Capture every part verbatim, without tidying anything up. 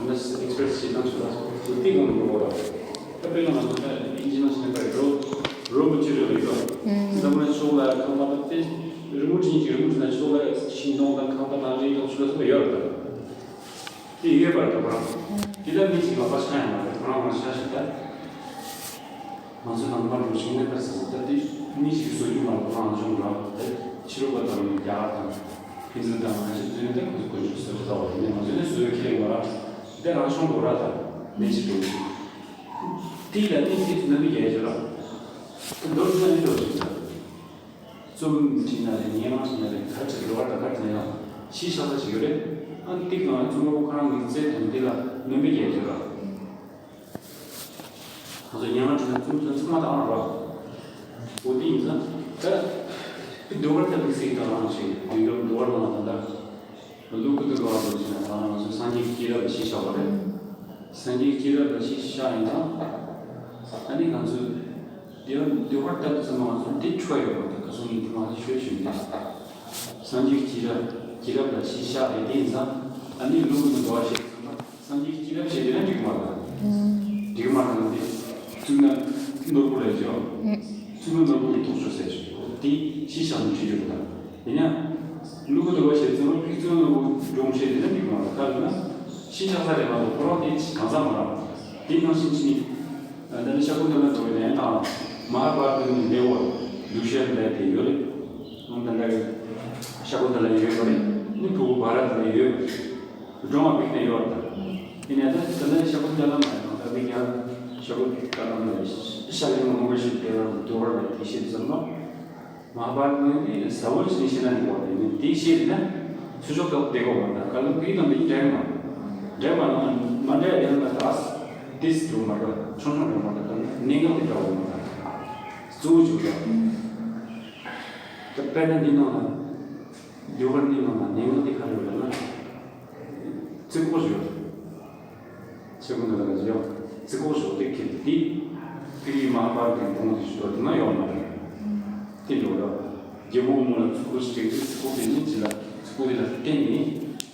ད་ཨེག་སི་པི་རེ་སི་བྱེད་སྟངས་ཞིག་ལ་སོགས་དེ་དགོངས་འགྲོ་བ། ད་དཔེར་ན་ང་ཚོ་ད་ཨིན་ཇི་ནང་བཞིན་པའི་རོ་རོ་མི་སྤྱི་རོ་ཡོད་རོ། ཨུམ། འཛམ་གླིང་ཕྱོགས་ལ་ཁང་པ་དེ་རི་མོ་བྲིས་ཀྱི་རི་མོ་བྲིས་ན་ཕྱོགས་ལ་ཤིང་སྡོང་དང་ཁང་པ་དང་རི་དང་ཆུ་ལ་སོགས་པ་ཡོད་རེད་ད། དེ་ཡོད་པར་ད་ཁོ་རང་། དེ་ལ་མི་གཅིག་ལག་པ་འཆང་ཡང་མ་རེད། ཁོ་རང་མ་འཆང་ཞིག་ད། ང་ཚོ་ནང་པ་འགྲོ་ཞིང་གནས་པར་ཟེར་ཟེར་ད་དེ་མི་ཞིག་བཟོ་རྒྱུ་མ་རེད། ཁོ་རང་བྱུང་ར་དེ་ཕྱི་རོལ་པ་དང་རྒྱ་གར་དང་ཕན་ཚུན་དང་ང་ཞིག་བཟོས་ནས་ད་ཁོ་ཚོ་དཀོན་མཆོག་བཟོ་རྒྱུ་ད་བ་ཡིན་ནས་ང་ཚོ་ནས་བཟོས་ཁྱེར་ཡོང་བ་ར། དེ་རང་བྱུང་འགྲོ་ར་ད་མི་ཞིག་འགྲོ་ཞིང་། དེ་ལ་ནི་དེ་ཚོ་ནམ་རྒྱལ་རྒྱུ་ར། དེ་མདོར་བསྡུ་ན་ནི་འགྲོ་ཞིང་ད། རྩོམ་བྲིས་ན་རེད། སྙན་ངག་བྲིས་ན་རེད། ག་བྲིས་འགྲོ་བ་དང་ག་བྲིས་ན་ཡང་ཤེས་བྱ་ས་ཞིག་ཡོད་རེད། ཨ་ནི་དེ་གང་རྩོམ་པ་པོ་ཁོ་རང་གི་རྩལ་དང་དེ་ལ་ནོན་པའི་རྒྱལ་རྒྱུ་ར། ང་ཚོ་སྙན་ངག་བྲིས་ན་རྩོམ་དོན་ཚང་མ་དང་ར། འོ་དེ་ཡིན་ཙང་ད་ཟློས་གར་ལྟ་བུའི་གཟིགས་དང་རང་བྱས་ཡོད་རབས་འགྲོ་བ་ལ་ད་ལྟ་ཀླུ་སྒྲུབ་ཀྱི་འགྲོ་བ་ལ་བྱས་ན་ད་ང་ཚོ་སངས་རྒྱས་ཀྱི་སྐྱེས་རབས་ལ་གཞི་བཞག་པ་རེད། སངས་རྒྱས་ཀྱི་སྐྱེས་རབས་ལ་གཞི་བཞག་ཡིན་ཙང་ཨ་ནི་ང་ཚོ་ཟློས་གར་ལྟ་བུ་ཚང་མ་ང་ཚོ་འདི་འཕྲོ་ཡོད་པ་དང་ག་ཚོད་ཡིན་དེ་ང་ཚོ་ཤོད་ཤོད་འདི། སངས་རྒྱས་ཀྱི་སྐྱེས་རབས་ཀྱི་རབས་ལ་གཞི་བཞག་རེད། དེ་ཡིན་ཙང་ཨ་ནི་ཀླུ་སྒྲུབ་ཀྱི་འགྲོ་བ་ཞེས་ཚང་མ་སངས་རྒྱས་ཀྱི་སྐྱེས་རབས་ཞེས་དེ་ན་འགྲིག་མ་རེད། འགྲིག་མ་རེད་འདི། བཙུགས་ན་ནོར་བུ་ལས་ཀྱང་བཙུགས་ན་ནོར་བུ་ཡི་ཐོག་ཆོད་ཟེར་ཞིག་འདི་གཞི་བཞག་ནས་བྲིས་རྒྱུ་རེད་ད། ཡིན་ཡང་། ཀླུ་སྒྲུབ་ཀྱི་འགྲོ་བ་ཞེས་ཚང་མ་ཕིག་བཙུགས་ན་ནོར་བུ་འབྱུང་ཞེས་དེ་ན་འགྲིག་མ་རེད། ག་རེ་ན། གཞི་བཞག་ས་རེད་མ་གཏོགས་ཁོ་རང་དེ་གང་ཟག་མ་རེད། དེ་ནང་བཞིན་ཅི་ནི། ད་ནི་ཤ་ཀུན་ཏ་ལ་འགྲོ་བའི་ལན་དང་། མ་ཧཱ་བྷ་ར་ཏ་ནི་ལེའུ་བ་བསྡུ་བཤད་ལས་དེ་ཡོད་རེད། ད་ལྟ་ཤ་ཀུན་ཏ་ལ་ཡོད་པ་རེད། ནི་ཕྲུ་གུ་བྷ་ར་ཏ་ལ་ཡོད་པ་རེད། སྒྲུང་བ་བིག་ནས་ཡོད་རེད། ཡིན་ནའི་ད་ད་ལྟ་ཤ་ཀུན་ཏ་ལ་མ་ཡོང་ད་མི་རྒྱ་ཤ་ཀུན་ཏ་ལ་མ་ཡོང་ཤ་ལེ་མ་མང་པོ་ཞིག་དེ་བར་དུ་དུ་བར་ལ་དེ་ཤེས་ཙམ་ན། མ་ཧཱ་བྷ་ར་ཏ་ནི་ཟ་འོན་ཞིག་ཤེས་ན་འགྲིག་པ་རེད། ནི་དེ་ཤེས་ན་ཚུར་ཕྱོགས་ཐོག་བསྡད་དགོས་པ་དང་ག་ལ་ཁོའི་ནང་དུ་འདྲེས་མ་འདྲེས་མ་ནང་མ་འདྲེས་ཡང་ན་ད་དེ་སུ་མ་འགྲོ་ཆུང་ཆུང་འགྲོ་མ་འགྲོ་ད་གནད་འགག་དེ་འདྲ་བོ་མ་ད་གཙོ་བོ་བཅུག་རོགས། ད་དཔེར་ན་འདི་ནང་ལ་ཟློས་གར་འདི་ནང་ལ་གནད་འགག་དེ་ག་རེ་ཡོད་ལབ་ན་རྩིག་ཁོག་ཡོད། ཤ་ཀུན་ཏ་ལ་ལ་ཡོད། རྩིག་ཁོག་ཞོག་སྟེ་ཁྱེར་ཏེ་ཕ་གིའི་མ་ཧཱ་བྷ་ར་ཏའི་དགོངས་དེ་ཞུ་དོ་དེ་མ་ཡོང་མ་རེད། དེ་འགྲོ་ར། རྒྱལ་པོ་དབུ་མོ་ལ་རྩིག་ཁོག་ཞིག་སྤྲད་དེ་རྩིག་ཁོག་དེ་ནི་ཅི་ལ་རྩིག་ཁོག་དེ་ལ་བརྟེན་ནས་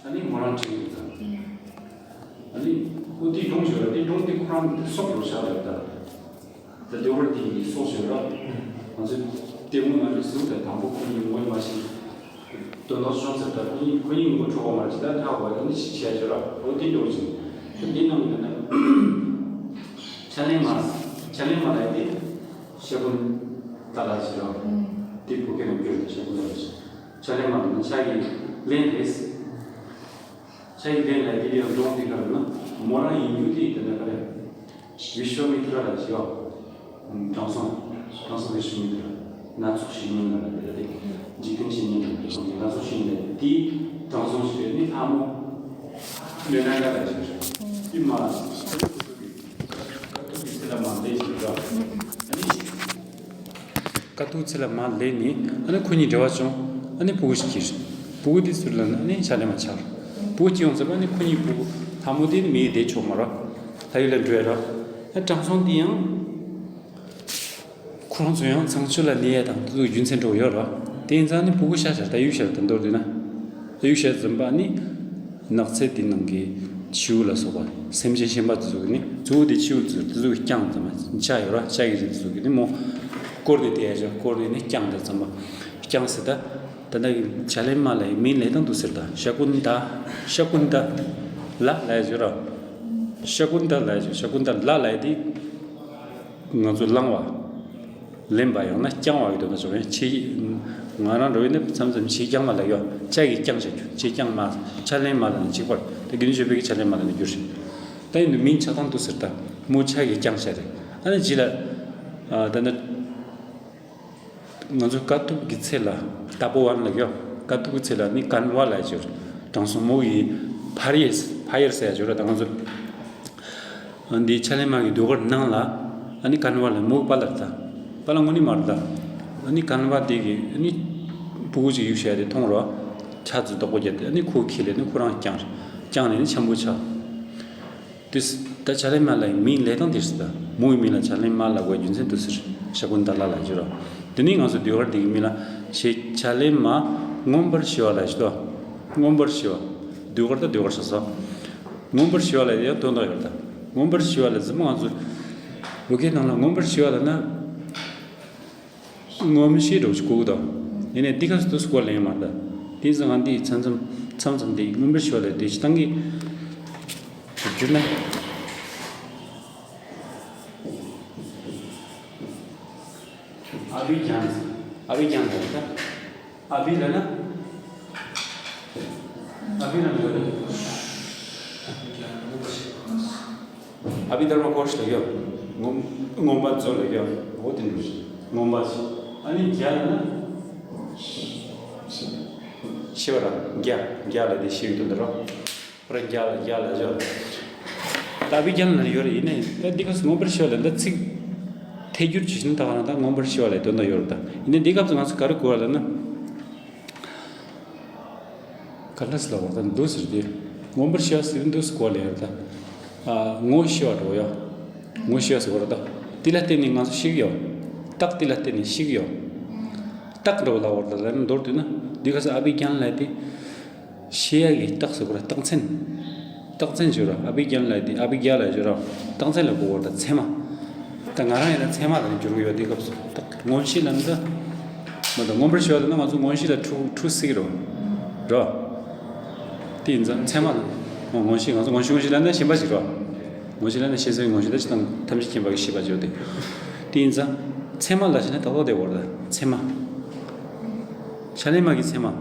ཨ་ནི་མོ་རང་ཁྲིད་ཡོད་ད། ཨ་ནི་ཁོ་དེ་སྒྲུང་ཞུ་ར་དེ་སྒྲུང་དེ་ཁོ་རང་གི་སྲོག་རུ་ཆགས་ཡོད་ད། ད་ལྟ་བར་དེ་ཡི་སྲོག་ཞུ་ར། ང་ཚོས་ལྟད་མོ་ང་ཚོས་གཟིགས་ད་དང་པོ་ཁོ་གཉིས་ངོ་མ་ཤེས། དོན་དག་བྱུང་ཟེར་ད་ཁོ་གཉིས་ཁོ་གཉིས་ངོ་འཕྲོད་གོ་མ་རེད། ད་ཧྲ་བ་ད་ནི་ཞིག་བྱས་ཞོར་ཨོ་དེ་འགྲོ་ཅིང་ཁྱོད་འདི་ནང་དུ་ན་ཆ་ལེན་མ་ཆ་ལེན་མ་ལ་ཡི་ཤ་ཀུན་ཏ་ལ་ཞིག་ར་དེ་བུ་ཁྱོད་ནང་བསྐྱོད་དེ་ཤ་ཀུན་ཏ་ལ་ཞིག་ཆ་ལེན་མ་ལ་ནི་ཆ་གི་ལེན་རེད། ཆ་གི་ལེན་ལ་དེ་ཡང་འགྲོ་དེ་ག་རེ་ན་མོ་རང་ཡིན་རྒྱུ་དེ་དེ་ན་ག་རེ། བི་ཤྭ་མི་ཏྲ་ལ་ཞེས་པ། དྲང་སྲོང་། དྲང་སྲོང་བི་ཤྭ་མི་ཏྲ། སྣ་ཚོགས་བཤེས་གཉེན་ལ་དེ་ལ་དེ། འཇིག་རྟེན་བཤེས་གཉེན་དང་དྲང་སྲོང་སྣ་ཚོགས་བཤེས་གཉེན་ལ་དེའི་དྲང་སྲོང་ཞེས་པའི་ནི་ལྷ་མོ། མེ་ན་ཡ་ལ་ཞེས་པ། དེ་མ། ཁ་ཐུག་གི་ཚེ་ལ་མ་ལས་ཞེས་པ། ཨ་ནི། དཀའ་ཐུག་ཚེ་ལ་མ་ལས་ནི་ཨ་ནི་ཁོ་གཉིས་འབྲེལ་བ་བྱུང་། ཨ་ནི་ཕྲུ་གུ་ཞིག་སྐྱེས། ཕྲུ་གུ་དེ་ཚུར་ལ་ཨ་ནི་ཆ་ལེན་མ་ཆགས། ཕྲུ་གུ་སྐྱེས་ཡོང་ཚར་བ་ཨ་ནི་ཁོ་གཉིས་ཕྲུ་གུ་ལྷ་མོ་དེ་ནི་མི་ཡི་བསྡད་ཆོག་མ་ར། ལྷ་ཡུལ་ལ་འགྲོ་ཡ་ར། ཨ་དྲང་སྲོང་དེ་ཡང་ཁོ་རང་ཚོ་ཡང་ཚངས་སྤྱོད་ལ་གནས་ཡ་དང་དེ་ཚོ་རྒྱུ་མཚན་འགྲོ་ཡོད་ར། དེ་ཡིན་ཙང་ནི་ཕྲུ་གུ་ཤ་ཤ་ད་ཡུག་ཤ་ད་མདོར་བསྡུས་ན། ད་ཡུག་ཤ་འཛིན་པ་ནི། ནགས་ཚལ་དེ་ནང་གི་བྱིའུ་ལ་སོགས་པ་སེམས་ཅན་གཤན་པ་དེ་ཚོ་གི་ནི་གཙོ་བོ་དེ་བྱིའུ་དེ་ཚོ་དེ་ཚོ་གི་རྐྱང་ཙམ་མ་ཤ་ཡོད་ར། ཤ་གི་རིགས་དེ་ཚོ་གི་ནི་མོ་བསྐོར་ཏེ་བསྡད་ཡ་ཅིག་བསྐོར་ཏེ་ནི་རྐྱང་དེ་ཙམ་པ་རྐྱང་ཟེར་ད། ད་ལྟ་གི་ཆ་ལེན་མ་ལ་ཡི་མིང་ལས་སྟངས་འདུག་ཟེར་ད། ཤ་ཀུན་ཏ། ཤ་ཀུན་ཏ་ལ་ལ་ཡ་ཅིག་ར། ཤ་ཀུན་ཏ་ལ་ཡ་ཅིག་ཤ་ཀུན་ཏ་ལ་ལ་ཡ་དེ། ང་ཚོ་བླང་བ། ལེན་པ་ཡང་ན་བསྐྱང་བ་ཡོད་དོ་ན་ཆོག་ཡང་ཆེ། ང་རང་འགྲོ་ཡིན་ན་མཚམས་མཚམས་ཆེ་རྐྱང་མ་ལ་ཡོད་ཆ་གི་རྐྱང་བྱ་རྒྱུ་ཆེ་རྐྱང་མ་ཆ་ལེན་མ་ལ་ནི་གཅིག་པར་ད་དགེ་འདུན་ཆོས་འཕེལ་གྱི་ཆ་ལེན་མ་ལ་ནི་རྒྱུ་རེད། ད་ཡིན་དུ་མིང་ཆ་ཚང་དུ་ཟེར་ད་མོ་ཆ་གི་རྐྱང་བྱ་རེད། ཨ་ནི་ཇི་ལ། ད་ནི། ང་ཚོ་དཀའ་ཐུབ་ཀྱི་ཚེ་ལ་ཏ་པོ་ཝན་ལ་ཡོད། དཀའ་ཐུབ་ཀྱི་ཚེ་ལ་ནི་ཀན་ཝ་ལ་ཡོད། དྲང་སྲོང་མོ་ཡི་ཕ་ཡེ་ཕ་ཡེར་ཟེར་ཡ་ཡོད་ར། ད་ང་ཚོ་འདི་ཆ་ལེན་མ་གི་ཟློས་གར་ནང་ལ་ཨ་ནི་ཀན་ཝ་ལ་མོ་གི་པཱ་ལགས་ད་པཱ་ལགས་དངོས་གནས་མ་རེད་ད། ཨ་ནི་ཀན་ཝ་དེ་གི་ཨ་ནི་ཕྲུ་གུ་ཅིག་གཡུག་བྱས་ཏེ་མཐོང་རོགས། ཆ་ཚུ་དོག་པོ་བརྒྱབ་སྟེ་ཨ་ནི་ཁོ་ཁྱེར་ལས་ནི་ཁོ་རང་བསྐྱངས་རེད། བསྐྱངས་ནས་ནི་འཆམ་པོ་ཆགས། དེ་ད་ཆ་ལེན་མ་ལ་ཡི་མིང་ལས་སྟངས་དེ་རེད་ད། མོ་ཡི་མིང་ལ་ཆ་ལེན་མ་ལབ་དགོས་རྒྱུ་མཚན་དེ་ཟེར། ཤ་ཀུན་ཏ་ལ་ལ་ཡོད་ར། དེ་ནི་ང་ཚོ་ཟློས་གར་འདི་གི་མིང་ལ་ཞེས་ཆ་ལེན་མ་མངོན་པར་ཤེས་པ་ལ་ཞེས་ད། མངོན་པར་ཤེས་པ། ཟློས་གར་ད་ཟློས་གར་ཟེར་སོ། མངོན་པར་ཤེས་པ་ལ་ཡང་དོན་དག་ཡོད་ད། མངོན་པར་ཤེས་པ་ལ་གཟིགས་མོ་ང་ཚོ་བོད་སྐད་ནང་ལ་མངོན་པར་ཤེས་པ་ལ་ན། མངོན་ཤེས་འདྲ་བོ་ཞིག་གོ་གི་འདུག་ཡིན་ནའི་འདི་ག་སུ་དུས་སུ་གོ་ལེན་མ་ད། དེ་ཚོ་ང་འདི་མཚམས་མཚམས་མཚམས་མཚམས་འདི་མངོན་པར་ཤེས་པ་ལ་དེ་ཞིག་བཏང་གི་བསྒྱུར་ན། ཨ་བི་གྱང་། ཨ་བི་གྱང་ལ་ད། ཨ་བི་ལ་ན། ཨ་བི་ལ་ན་ཡོད་རེད། ཨ་བི་དར་མ་ཀོ་ཤ་ལ་ཡོད། མངོན་མངོན་པ་མཛོད་ལ་ཡོད། འོ་དེ་འདྲ་ཞིག་མངོན་པ་ཞིག་ཨ་ནི་རྒྱ་ལ་ན། ཤེས་པ་ར་རྒྱ་རྒྱ་ལ་དེ་ཤེས་ཡོད་དོན་དུ་རོ། པར་རྒྱ་ལ་རྒྱ་ལ་ཡོད། ད་བི་རྒྱ་ལ་ཡོད་རེད། ཡིན་ནའི་ད་འདི་ག་སུ་མངོན་པར་ཤེས་པ་ལ་འདི་ཚིག་ཐད་སྒྱུར་བྱེད་བཞིན་ད་ག་རང་ད་མངོན་པར་ཤེས་པ་ལ་དོན་དག་ཡོད་རེད་ད། ཡིན་ནའི་འདི་སྐབས་སུ་ང་ཚོ་ག་རེ་གོ་བ་ལ་ན། ག་འདྲ་སི་ལ་བར་དང་འདུག་ཟེར་ཏེ། མངོན་པར་ཤེས་པ་ཟེར་འདུག་སི་གོ་ལེ་ཡར་ད། ངོ་ཤེས་པ་འགྲོ་ཡ། ངོ་ཤེས་པ་ཟེར་བར་ད། དེ་ལ་བརྟེན་ནས་ང་ཚོ་ཤེས་ཀྱི་ཡོད། རྟགས་དེ་ལ་བརྟེན་ནས་ཤེས་ཀྱི་ཡོད། རྟགས་འགྲོ་ལ་བར་ད་ལ་མདོར་བསྡུས་ན་འདི་ག་ས་ཨ་བི་རྒྱན་ལ་དེ། ཤེས་ཡ་གི་རྟགས་སུ་གོ་ར་རྟགས་མཚན། རྟགས་མཚན་ཞུ་ར་ཨ་བི་རྒྱན་ལ་དེ་ཨ་བི་རྒྱ་ལ་ཞུ་ར་རྟགས་མཚན་ལ་གོ་བར་ད་ཚད་མ། ད་ང་རང་ཡིན་ན་ཚད་མ་ལ་འགྱུར་གི་ཡོད་དེ་སྐབས་སུ་ད་མངོན་ཤེས་ལ་ནི་ད། མ་ད་མངོན་པར་ཤེས་པ་ལ་ན་ང་ཚོ་མངོན་ཤེས་ལ་འཁྲུལ་འཁྲུལ་སྲིད་ཀྱི་རེད། ར། དེ་ཡིན་ཙང་ཚད་མ་ལ། མངོན་ཤེས་ང་ཚོ་མངོན་ཤེས་མངོན་ཤེས་ལ་ན་ཞེན་པ་ཞིག་ར། མངོན་ཤེས་ལ་ན་ཤེས་བྱའི་མངོན་ཤེས་ད་ཅི་དང་ཐམས་ཅད་མཁྱེན་པ་གི་ཤེས་པ་བརྗོད་དེ། དེ་ཡིན་ཙང་། ཚད་མ་ལ་ཞེན་ན་ཏག་ཏག་དེ་བར་ད་ཚད་མ། ཤ་ལེ་མ་གི་ཚད་མ།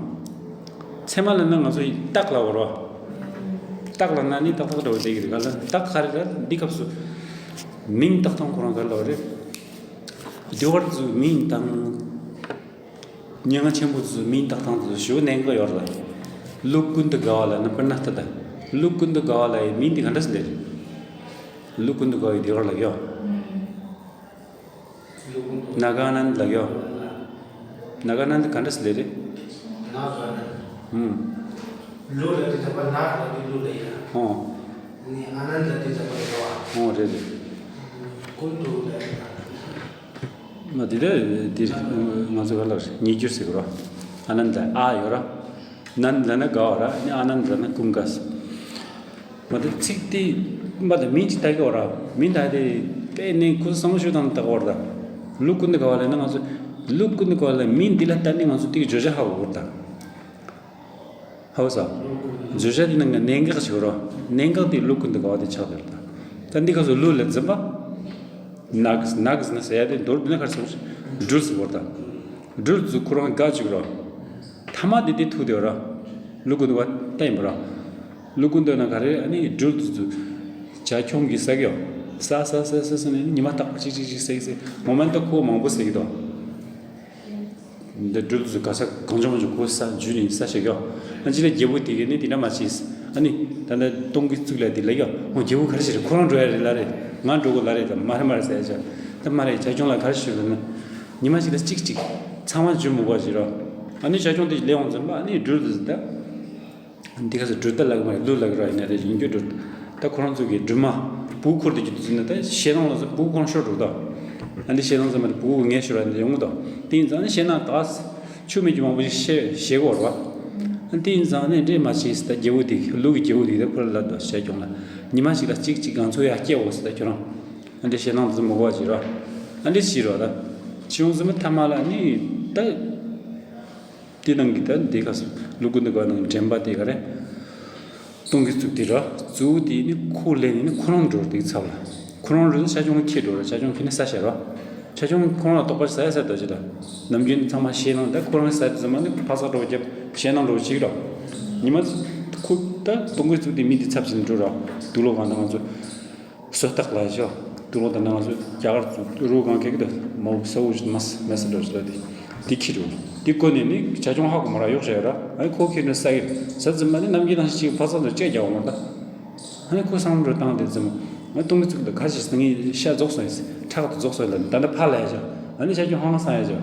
ཚད་མ་ལ་ན་ང་ཚོ་ཡི་རྟགས་ལ་བོར་བ། རྟགས་ལ་ན་ནི་ཏག་ཏག་འདྲ་བོ་བསྡད་ཀྱི་རེད་ག་ལ་རྟགས་ག་རེ་རེད་འདི་སྐབས་སུ། མིང་བཏགས་སྟངས་ཁོ་རང་ག་རེ་ལབ་རེད། སྡེ་བར་ཚོའི་མིང་དང་། སྙན་ངག་ཆེན་པོ་ཚོའི་མིང་བཏགས་སྟངས་ཚོ་ཞུ་གནད་འགག་ཡོད་རེད། ལུགས་ཀུན་ཏུ་དགའ་བ་ལ་ནི་པུར་ན་ཏ་ད། ལུགས་ཀུན་ཏུ་དགའ་བ་ལ་ཡི་མིང་འདི་ག་འདྲ་སེ་ལབ་རེད། ལུགས་ཀུན་ཏུ་དགའ་བའི་སྡེ་བར་ལ་ཡོད། ནཱ་ག་ཨ་ནནྡ་ལ་ཡོད། ནཱ་ག་ཨ་ནནྡ་ག་འདྲ་སེ་ལབ་རེད། ནཱ་ག་ཨ་ནནྡ། ཧུམ། ལུ་ལ་དེ་ད་པ་ནཱ་ལ་དེ་ལུ་ལ་ཡ། ཧོ། ནི་ཨ་ནནྡ་ལ་དེ་ད་པ་ཡ་བ། ཧོ་རེད་རེད། ཀུན་ཏུ་ལ་ཡ། མ་དེ་ལ་དེ་ང་ཚོ་ག་ལ་ཉེ་སྒྱུར་ཟེར་གི་རོ། ཨ་ནནྡ་ཨ་ཡོད་ར། ནནྡ་ལ་ན་དགའ་བ་ར་ནི་ཨ་ནནྡ་ལ་ན་ཀུན་དགའ་ཟེར། མ་དེ་ཚིག་དེ་མ་དེ་མིང་ཅིག་ལྟ་གི་བ་ར་མིང་ད་དེ་དཔེ་ནས་ཁུ་བསམ་བློ་ཞུ་དང་ལྟ་གི་བ་ར་ད། ལུགས་ཀུན་ཏུ་དགའ་བ་ལ་ན་ང་ཚོ་ལུགས་ཀུན་ཏུ་དགའ་བ་ལ་མིང་འདི་ལ་ལྟ་ནས་ང་ཚོ་དེ་གི་བརྗོད་བྱ་ཧ་གོ་གི་ར་ད། ཧ་གོ་ས། བརྗོད་བྱ་དེ་ནང་གི་གནད་འགག་ཞིག་ར་གནད་འགག་དེ་ལུགས་ཀུན་ཏུ་དགའ་བ་དེ་ཆགས་དེ་ར་ད། ད་འདི་ག་ཚོ་ལུགས་ལ་འཛིན་པ། ནགས་ནགས་ཟེར་ན་ཟེར་ཡ་དེ་མདོར་བསྡུ་ན་ག་རེ་ཟེར་བ་ཞིག་སྦྲུལ་ཟེར་བ་ར་ད། སྦྲུལ་ཚོ་ཁོ་རང་དགའ་བཅུག་ར། ཐ་མ་དེ་དེ་ཐུག་དེ་ར། ལུགས་ཀུན་ཏུ་བ་ལྟ་ཡིན་པ་ར། ལུགས་ཀུན་ཏུ་ན་ག་རེ་ཨ་ནི་སྦྲུལ་དེ་ཚོ། བྱ་ཁྱུང་གིས་ཟ་གི་ཡོད། ཟ་ཟ་ཟ་ཟ་ཟ་ནས་ཉི་མ་རྟག་པ་གཅིག་གཅིག་གཅིག་ཟ་གི་ཟ་གི་ངོ་མ་ད་ཁོ་མང་པོ་ཟ་གི་འདུག་འདི་སྦྲུལ་དེ་ཚོ་ག་ས་གང་བྱུང་མང་བྱུང་ཁོ་ཟ་འཇུས་ནས་ཟ་བྱེད་གི་ཡོད། ཨ་ཅི་ལ་རྒྱལ་པོ་དེ་གི་ནི་དེ་འདྲ་མ་བྱེད། ཨ་ནི་ད་ལྟ་སྟོང་གི་གཙུག་ལ་དེ་ལ་ཡོད་ཨོ་རྒྱལ་པོ་ག་རེ་བྱེད་རེད་ཁོ་རང་འགྲོ་ཡ་རེད་ལ་རེད་ང་འགྲོ་གི་ལ་རེད་ད་མ་རེད་མ་རེད་ཟ་ཡ་ཅག་ད་མ་རེད་བྱ་ཁྱུང་ལ་ག་རེ་བྱེད་རེད་ན། ཉི་མ་གཅིག་ལ་གཅིག་གཅིག་ཚང་མ་འཇུ་མི་དགོས་ཞེས་རོ། ཨ་ནི་བྱ་ཁྱུང་དེ་ལས་འོང་ཙམ་པ་ཨ་ནི་སྦྲུལ་དེ་ད། འདི་ག་ཚོད་སྦྲུལ་རྟ་ལ་གི་མ་རེད་ལུག་ལ་གི་རོ་ཡིན་ན་རེད་ཡིན་རྒྱུ་སྦྲུལ། ད་ཁོ་རང་ཚོ་གི་སྦྲུལ་མ། སྤུ་གུ་འཁོར་དུ་རྒྱུ་དུ་ཟིན་ན་ད་ཞེད་སྣང་ལ་སོགས་སྤུ་གུ་ཁོ་རང་ཤོར་འགྲོ་ད། ཨ་འདི་ཞེད་སྣང་ཙམ་མ་རེད་སྤུ་གུ་ངལ་ཤོར་བ་འདི་ཡོང་གི་ད། དེ་ཡིན་ཙང་ནི་ཞེད་སྣང་དག་ཆུ་མིག་གི་མང་པོ་ཞིག་ཤེས་ཤེས་གོ་ར། ཨ་དེ་ཡིན་ཙང་ནི་འདྲེ་མ་བྱེད་ཟེར་ད་རྒྱལ་པོ་དེ་ལུག་གི་རྒྱལ་པོ་དེ་ད་ཁོ་ལ་ལབ་ད་བྱ་ཁྱུང་ལ། ཉི་མ་ཞིག་ལ་གཅིག་གཅིག་གང་ཚོ་ཡ་སྐྱེ་འོ་ཟེར་ད་ཁྱོད་རང་། ཨ་འདྲེ་ཞེད་སྣང་དུ་མི་གོ་བ་ཞིག་ར། ཨ་འདྲེ་ཞིག་ར་ད། ཆི་ཡོང་ཟེར་མ་ཐ་མ་ལ་ནི་ད། དེ་ནང་གི་ད་འདི་ག་སོ་ལུ་གུ་འདི་ག་ནང་འདྲེན་པ་དེ་ག་རེ། སྟོང་གི་གཙུག་དེ་ར་གཙུག་དེ་ནི་ཁོ་ལེན་ནི་ཁོ་རང་འགྲོ་དེ་ཚབ་ལ། ཁོ་རང་རེད་ཤ་ཆུང་ཁྱེད་འགྲོ་ར་ཤ་ཆུང་ཁྱེད་ནི་ས་ཤ་ར། ཤ་ཆུང་ཁོ་རང་ལ་དོགས་པ་ཟ་ཡ་ཟ་དོ་ཅི་ལ། ནམ་རྒྱུན་ཚང་མ་ཤེས་ནང་ད་ཁོ་རང་ཟ་དེ་ཚང་མ་ནི་ཕ་ས་འགྲོ་རྒྱབ་ཤེས་ནང་འགྲོ་ཅིག་ར། ཉི་མ་ཁོ་ད་སྟོང་གི་གཙུག་དེ་མི་དེ་ཚབ་ཅིག་འགྲོ་ར་དུག་ལོག་གང་ད་ང་ཚོ། སོ་ཐག་ལ་ཞོ། དུ་ལོ་དང་ནང་ཚོ་རྒྱ་གར་ཚོ་རུ་གང་གེགས་དུ་མོ་ས་འུ་མ་མེ་ས་འགྲོ་ཞོ་དེ་དེ་ཁྱི་རུ་དེ་ཀོ་ནས་ནི་བྱ་ཁྱུང་ཧ་གོ་མ་ར་གཡོག་བྱ་ཡོད་ར་ཨ་ཁོ་ཁྱི་ནི་ས་གི་ས་ཙི་མ་ནི་ནམ་གྱི་ནང་ཞིག་ཕ་ས་ཚོ་ཅེ་རྒྱ་འོང་མ་ད་ཨ་ནི་ཁོ་སང་འགྲོ་བཏང་དེ་ཙི་མ་ཨ་ཏུང་གི་ཚུགས་དུ་ཁ་ཞིག་སང་ངི་ཤ་རྫོགས་སོང་ཡིན་ཁྲག་དུ་རྫོགས་སོང་ཡིན་ད་ནི་ཕ་ལ་ཡ་ཞོ་ཨ་ནི་བྱ་ཁྱུང་ཧང་སང་ཡ་ཞོ་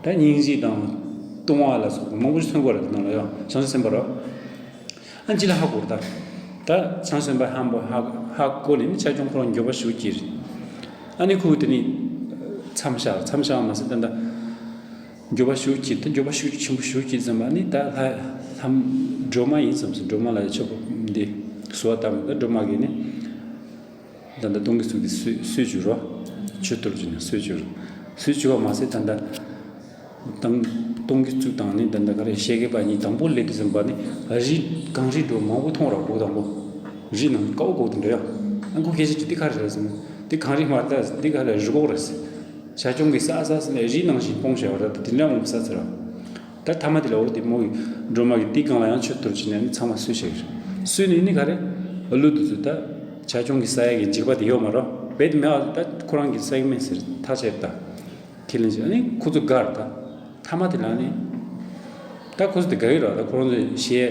ད་སྙིང་རྗེ་དང་ལྟུང་བ་ལ་སོགས་མང་པོ་ཞིག་མཚོན་གོ་ར་དེ་ནང་ལ་ཡོ་བྱང་ཆུབ་སེམས་དཔའ་རོ། ཨ་ཅི་ལ་ཧ་གོ་ར་ད། ད་བྱང་སེམས་དཔའ་ཧམ་པོ་ཧ་ཧ་གོ་ནས་ནི་ཆ་ཆུང་ཁོ་རང་འགྱོད་པ་ཞུགས་ཀྱིས། ཨ་ནི་ཁོ་དེ་ནི་མཚམས་བཞག་མཚམས་བཞག་མ་ཟད་ད་ད། འགྱོད་པ་ཞུགས་ཀྱིས་ད་འགྱོད་པ་ཞུགས་ཆེན་པོ་ཞུགས་ཀྱིས་ཙམ་པ་ནི་ད་ལྷ་ལྷ་སྒྲོལ་མ་ཡིན་ཙམ་སུ་སྒྲོལ་མ་ལ་ཆོག་འདི། གསོལ་བ་བཏབ་ཡོང་ད་སྒྲོལ་མ་གིས་ནི། ད་ལྟ་སྟོང་གི་གཙུག་དེ་གསོལ་གསོལ་བཅུག་རོ། མཆོད་གཏོར་བྱས་ནས་གསོལ་བཅུག་རོ། གསོལ་བཅུག་པ་མ་ཟད་ད་ལྟ། དང་། སྟོང་གི་གཙུག་དང་ནི་ད་ལྟ་ག་རེ་ཞལ་གྱི་པ་གཉིས་དང་པོ་ལས་དུས་ཙམ་པ་ནི་རི་གངས་རི་འགྲོ་མང་པོ་མཐོང་ར་གོ་དང་པོ། རི་ནང་དཀར་པོ་གོ་དུ་འགྲོ་ཡ། ཨ་ཁུ་སྐད་ཆ་གྱིས་འདི་ག་རེ་རེད་ཟེར་ན། འདི་གངས་རི་མ་རེད་འདི་ག་རེ་རི་གོག་རེད་ཟེར། བྱ་ཁྱུང་གི་ས་ས་ཟེར་ནས་རི་ནང་བཞིན་སྤུངས་བྱས་པ་ར་ད་དེ་འདྲ་མང་པོ་ས་ཚེ་ར། ད་ཐ་མ་དེ་ལ་འོ་དེ་མོ་ཡི་སྒྲོལ་མ་གི་དེའི་སྒང་ལ་ཡང་མཆོད་གཏོར་བྱས་ནས་ནི་ཚང་མ་གསོལ་བྱས་ཡོད། གསོལ་ནས་ནི་ག་རེ། ཀླུ་དེ་ཚོ་ད་བྱ་ཁྱུང་གི་ས་ཡ་གི་འཇིགས་པ་དེ་ཡོད་མ་རོ། བེད་མེད་ཨ་ད་ཁོ་རང་གི་ས་ཡ་མེད་ཟེར་ཐག་བཅད་ད། ཁས་ལེན་བྱས་ཨ་ནི་ཁོ་ཚོ་དགའ་ར་ད། ཐ་མ་དེ་ལ་ནི། ད་ཁོ་ཚོ་དེ་དགའ་གི་ར་ད་ཁོ་རང་ཚོ་ཞེ་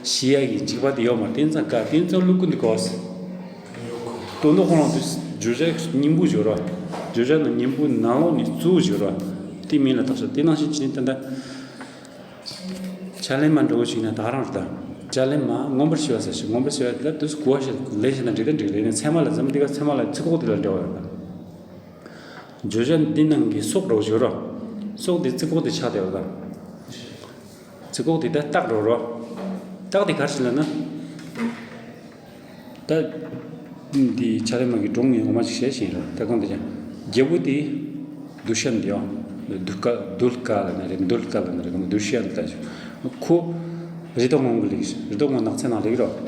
ཞེ་ཡ་གི་འཇིགས་པ་དེ་ཡོད་མ་རེད། དེ་ཙང་དགའ་དེ་ཙང་ཀླུ་ཀུན་དེ་དགའ་ཟེར། དོན་དུ་ཁོ་རང་ཚོ་བརྗོད་བྱ་སྙིང་པོ་བརྗོད་ར། བརྗོད་བྱ་ནང་སྙིང་པོ་ནང་ལོགས་ནས་གཙོ་བོ་བརྗོད་ར། དེ་མིང་ལ་བཏགས་ཤག་དེ་ནང་བཞིན་བྱས་ནས་ད་ལྟ། ཕྱག་ལེན་མ་འགྲོ་བོ་ཞིག་ན་ད་རང་རེད་ད། ཕྱག་ལེན་མ་མངོན་པར་ཤེས་པ་ཟེར་ཞིག་མངོན་པར་ཤེས་པ་དེ་ལ་དུས་གོ་བ་ཞིག་ལས་ཞིག་ན་འགྲིག་ད་འགྲིག་རེད་ནས་ཚད་མ་ལ་འཛམ་འདི་ག་ཚད་མ་ལ་ཚིག་ཁོག་དེ་ལ་འབྲེལ་བ་ཡོད་ད། བརྗོད་བྱ་འདི་ནང་གི་སྲོག་འགྲོ་བཞུགས་རོགས། སྲོག་འདི་རྩི་ཁོག་འདི་ཆགས་བསྡད་པ་དང་། རྩི་ཁོག་འདི་ད་རྟགས་འགྲོ་རོགས། རྟགས་འདི་ག་རེ་ཞིག་ལབ་ན། ད། འདི་ཕྱག་ལེན་མ་གི་སྒྲུང་ངས་ངོ་མ་ཅིག་བཤད་ཤེས་རོགས་ད་གང་འདི་ཀྱང་། རྒྱལ་པོ་འདི། དུ་ཤན་འདི་ཡང་། དུ་ཀ་དུལ་ཀ་ལ་ན་རེ་དུལ་ཀ་ལ་ན་རེ་གང་དུ་ཤན་ལ་ད་ཞུ། ཁོ། རི་དྭགས་ངང་གི་ལིག་རི་དྭགས་ངང་ནགས་ཚལ་ནང་ལིག་རོགས།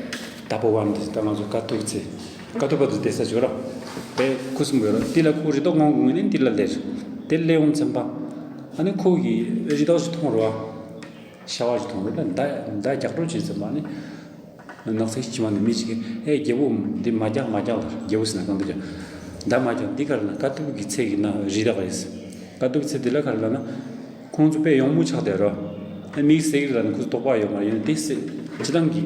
ད་པོ་བན་འདི་ད་ང་ཚོ་ཀ་ཐུག་ཚེ། ཀ་ཐུག་པ་དུ་བསྡད་ས་བྱོས་རོགས། དེ་ཁུ་སིམ་པོ་ཡོད་རོགས་དེ་ལ་ཁོ་རི་དྭགས་ངང་གི་ངོས་ནས་འདི་ལ་ལེར། དེ་ལས་འོང་ཚན་པ། ཨ་ནི་ཁོ་གི་རི་དྭགས་ཞིག་མཐོང་རོགས། ཤ་བ་ཞིག་མཐོང་རོགས་ད་མདའ་མདའ་རྒྱག་རོགས་བྱས་ཚན་པ་ནི། ནགས་ཚལ་ཕྱི་མ་ནས་མི་ཞིག་གིས་ཨེ་རྒྱལ་པོ་འདི་མ་རྒྱག་མ་རྒྱག་ལ་རྒྱལ་པོ་ཟེར་ན་གང་འདི་རྒྱག་མདའ་མ་རྒྱག་འདི་ག་རེ་ན་དཀའ་ཐུབ་ཀྱི་ཚལ་གྱི་ནང་རི་དྭགས་རེད། དཀའ་ཐུབ་ཚལ་འདི་ལ་ག་རེ་ལབ་ན། ཁོང་ཚོ་དཔེ་ཡོང་མུ་ཆགས་བསྡད་རོ། ཨེ་མིག་སེག་ར་ནི་ཁོ་ཚོ་དོགས་པ་ཡོད་མ་ཡོད་ནི་དེ་སེ་སྤྱི་བཏང་གི་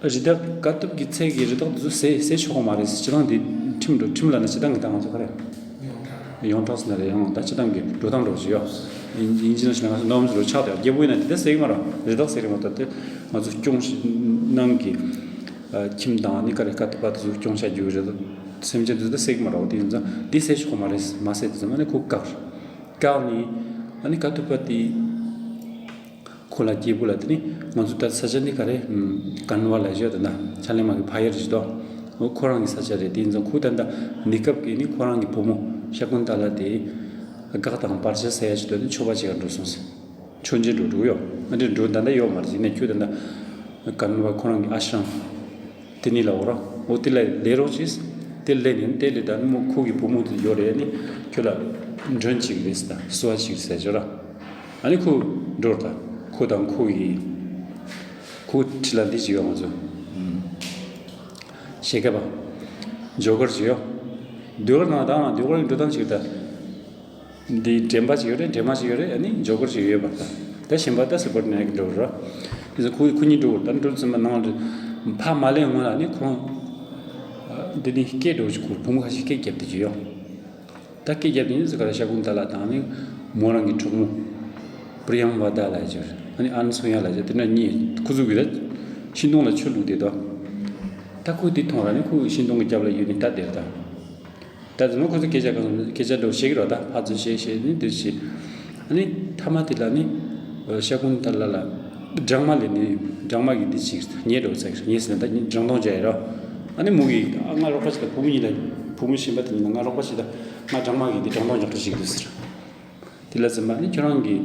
རི་དྭགས་དཀའ་ཐུབ་ཀྱི་ཚལ་གྱི་རི་དྭགས་འདི་ཚོ་ཟས་ཟས་ཆོག་གི་མ་རེད། སྤྱི་བཏང་འདི་ཁྲིམས་འགྲོ་ཁྲིམས་ལ་ནི་སྤྱི་བཏང་གི་ད་ང་ཚོ་ག་རེ། ཡོངས་གྲགས་སུ་ན་རེ་ཡང་ད་སྤྱི་བཏང་གི་འགྲོ་སྟངས་འགྲོ་ཞིག་ཡོད། ཡིན་ཡིན་གཅིག་ན་ཞིག་ན་ང་ཚོ་ནོམ་ཞིག་རུ་ཆགས་དེ་རྒྱལ་པོ་ཡིན་ན་དེ་ལྟ་ཟེར་གི་མ་རེད། རི་དྭགས་ཟེར་གི་མ་གཏོགས་དེ་ང་ཚོ་སྐྱོང་ཞིག་ནང་གི་ཁྱིམ་དང་ནི་ག་རེ་དཀའ་ཐུབ་པ་དེ་ཚོ་སྐྱོང་བྱ་རྒྱུ་རེད། སེམས་ཅན་དེ་ཚོ་ཟེར་གི་མ་རེད། དེ་ཡིན་ཙང་འདི་ཟས་ཆོག་གི་མ་རེད་མ་ཟས་དེ་ཚོ་ཨ་ནི་ཁོ་བཀག་བཀག་ནི་ཨ་ནི་དཀའ་ཐུབ་པ་དེ། ཁོ་ལ་སྐྱེས་བུ་ལ་དེ་ནི་ང་ཚོ་ད་ས་ཆ་འདི་ག་རེ་ཀན་ཝ་ལ་བཞག་དེ་ན་ཕྱག་ལེན་མ་གི་ཕ་ཡུལ་རེད་དོ། ཁོ་རང་གི་ས་ཆ་རེད། དེ་ཡིན་ཙང་ཁོ་ད་ལྟ་གནས་སྐབས་ཀྱི་ནི་ཁོ་རང་གི་བུ་མོ་ཤ་ཀུན་ཏ་ལ་དེ་དགག་དང་བར་ཆད་ཟེར་ཡ་ཞིག་འདོད་ནི་མཆོད་པ་བྱེད་ག་འགྲོ་སོང་ཟེར། མཆོད་མཇལ་འགྲོ་འགྲོ་ཡོད་ཨ་འདྲེ་འགྲོ་ད་ལྟ་ཡོད་མ་རེད། ཡིན་ན་ཁྱོད་ད་ལྟ་ཀན་ཝ་ཁོ་རང་གི་ཨ་ཤྲམ་དེ་ནི་ལ་འོ་ར་འོ་དེ་ལ་ལས་རོགས་བྱེད། དེ་ལས་ནི་དེ་ལས་ད་ནི་མོ་ཁོ་གི་བུ་མོ་དེ་ཡོད་རེད། ནི་ཁྱོད་ལ་མགྲོན་བྱེད་གི་རེད་ཟེར་ད་གསོལ་བ་བྱེད་གི་ཟེར་ཞོར་ར། ཨ་ནི་ཁོ་འགྲོ་ར་ད་ཁོ་དང་ཁོ་ཡི་ཁོ་ཁྲི་ལ་འདི་ཅི་ཡོད་ང་ཚོ་ཤེས་ཀ་པ་ཇོ་གར་ཅི་ཡོད། ཟློས་གར་ནང་ད་ང་ཟློས་གར་གི་འགྲོ་སྟངས་ཅིག་ད། འདི་འདྲེན་པ་ཅིག་ཡོད་རེད། འདྲེན་མ་ཅིག་ཡོད་རེད། ཨ་ནི་ཇོ་གར་ཅིག་ཡོད་པ་ད། ད་གཞན་པ་ད་སི་པར་ནེག་འགྲོ་ར། དེ་ཚོ་ཁོ་ཁོ་གཉིས་འགྲོ་ད་འགྲོ་ཙམ་པ་ནང་ལ་ཕ་མ་ལས་སྔོན་ལ་ནི་ཁོང་འདི་ནི་སྐད་འགྲོ་ཅིག་ཁོ་བུ་མོ་ཁ་ཤས་སྐད་རྒྱབ་དེ་ཅིག་ཡོད། ད་སྐད་རྒྱབ་དེ་ནི་ཟི་ག་ར་ཤ་ཀུན་ཏ་ལ་དང་ནི་མོ་རང་གི་གྲོགས་མོ་པྲི་ཡང་བ་ད་ལ་ཅིག་ཨ་ནི་ཨན་སུ་ཡ་ལ་ཅིག་དེ་འདྲ་གཉིས་ཁོ་ཚོ་གི་ད་ཤིང་སྡོང་ལ་ཆུ་བླུགས་དེ་ད། ད་ཁོ་དེ་མཐོང་ར་ནི་ཁོ་ཤིང་སྡོང་གི་རྒྱབ་ལ་ཡོད་ནི་ད་དེར་ད། ད་དེ་ནོ་ཁོ་ཚོ་སྐད་ཆ་གང་སྐད་ཆ་འགྲོ་བཤད་ཀྱི་རོ། ད་ཕར་ཚུར་བཤད་བཤད་ནི་འདིར་བཤད། ཨ་ནི་ཐ་མ་དེ་ལ་ནི་ཤ་ཀུན་ཏ་ལ་ལ་སྦྲང་མ་ལས་ནི་སྦྲང་མ་གི་འདི་ཅིག་ཉེ་འགྲོ་ཚེ་ཉེ་ཟེར་ན་ད་ནི་སྦྲང་སྡོང་བྱ་ཡི་རོ། ཨ་ནི་མོ་གི་ང་རོགས་པ་ཞིག་ད་བུ་མོ་གཉིས་ལ་བུ་མོ་གཞན་པ་དེ་ནི་ང་རོགས་པ་ཞིག་ད་ང་སྦྲང་མ་གི་འདི་སྦྲང་སྡོང་ཉོག་ཏོ་ཞིག་འདུག་ཟེར། དེ་ལ་ཟེར་མ་ནི་ཁྱོད་རང་གི་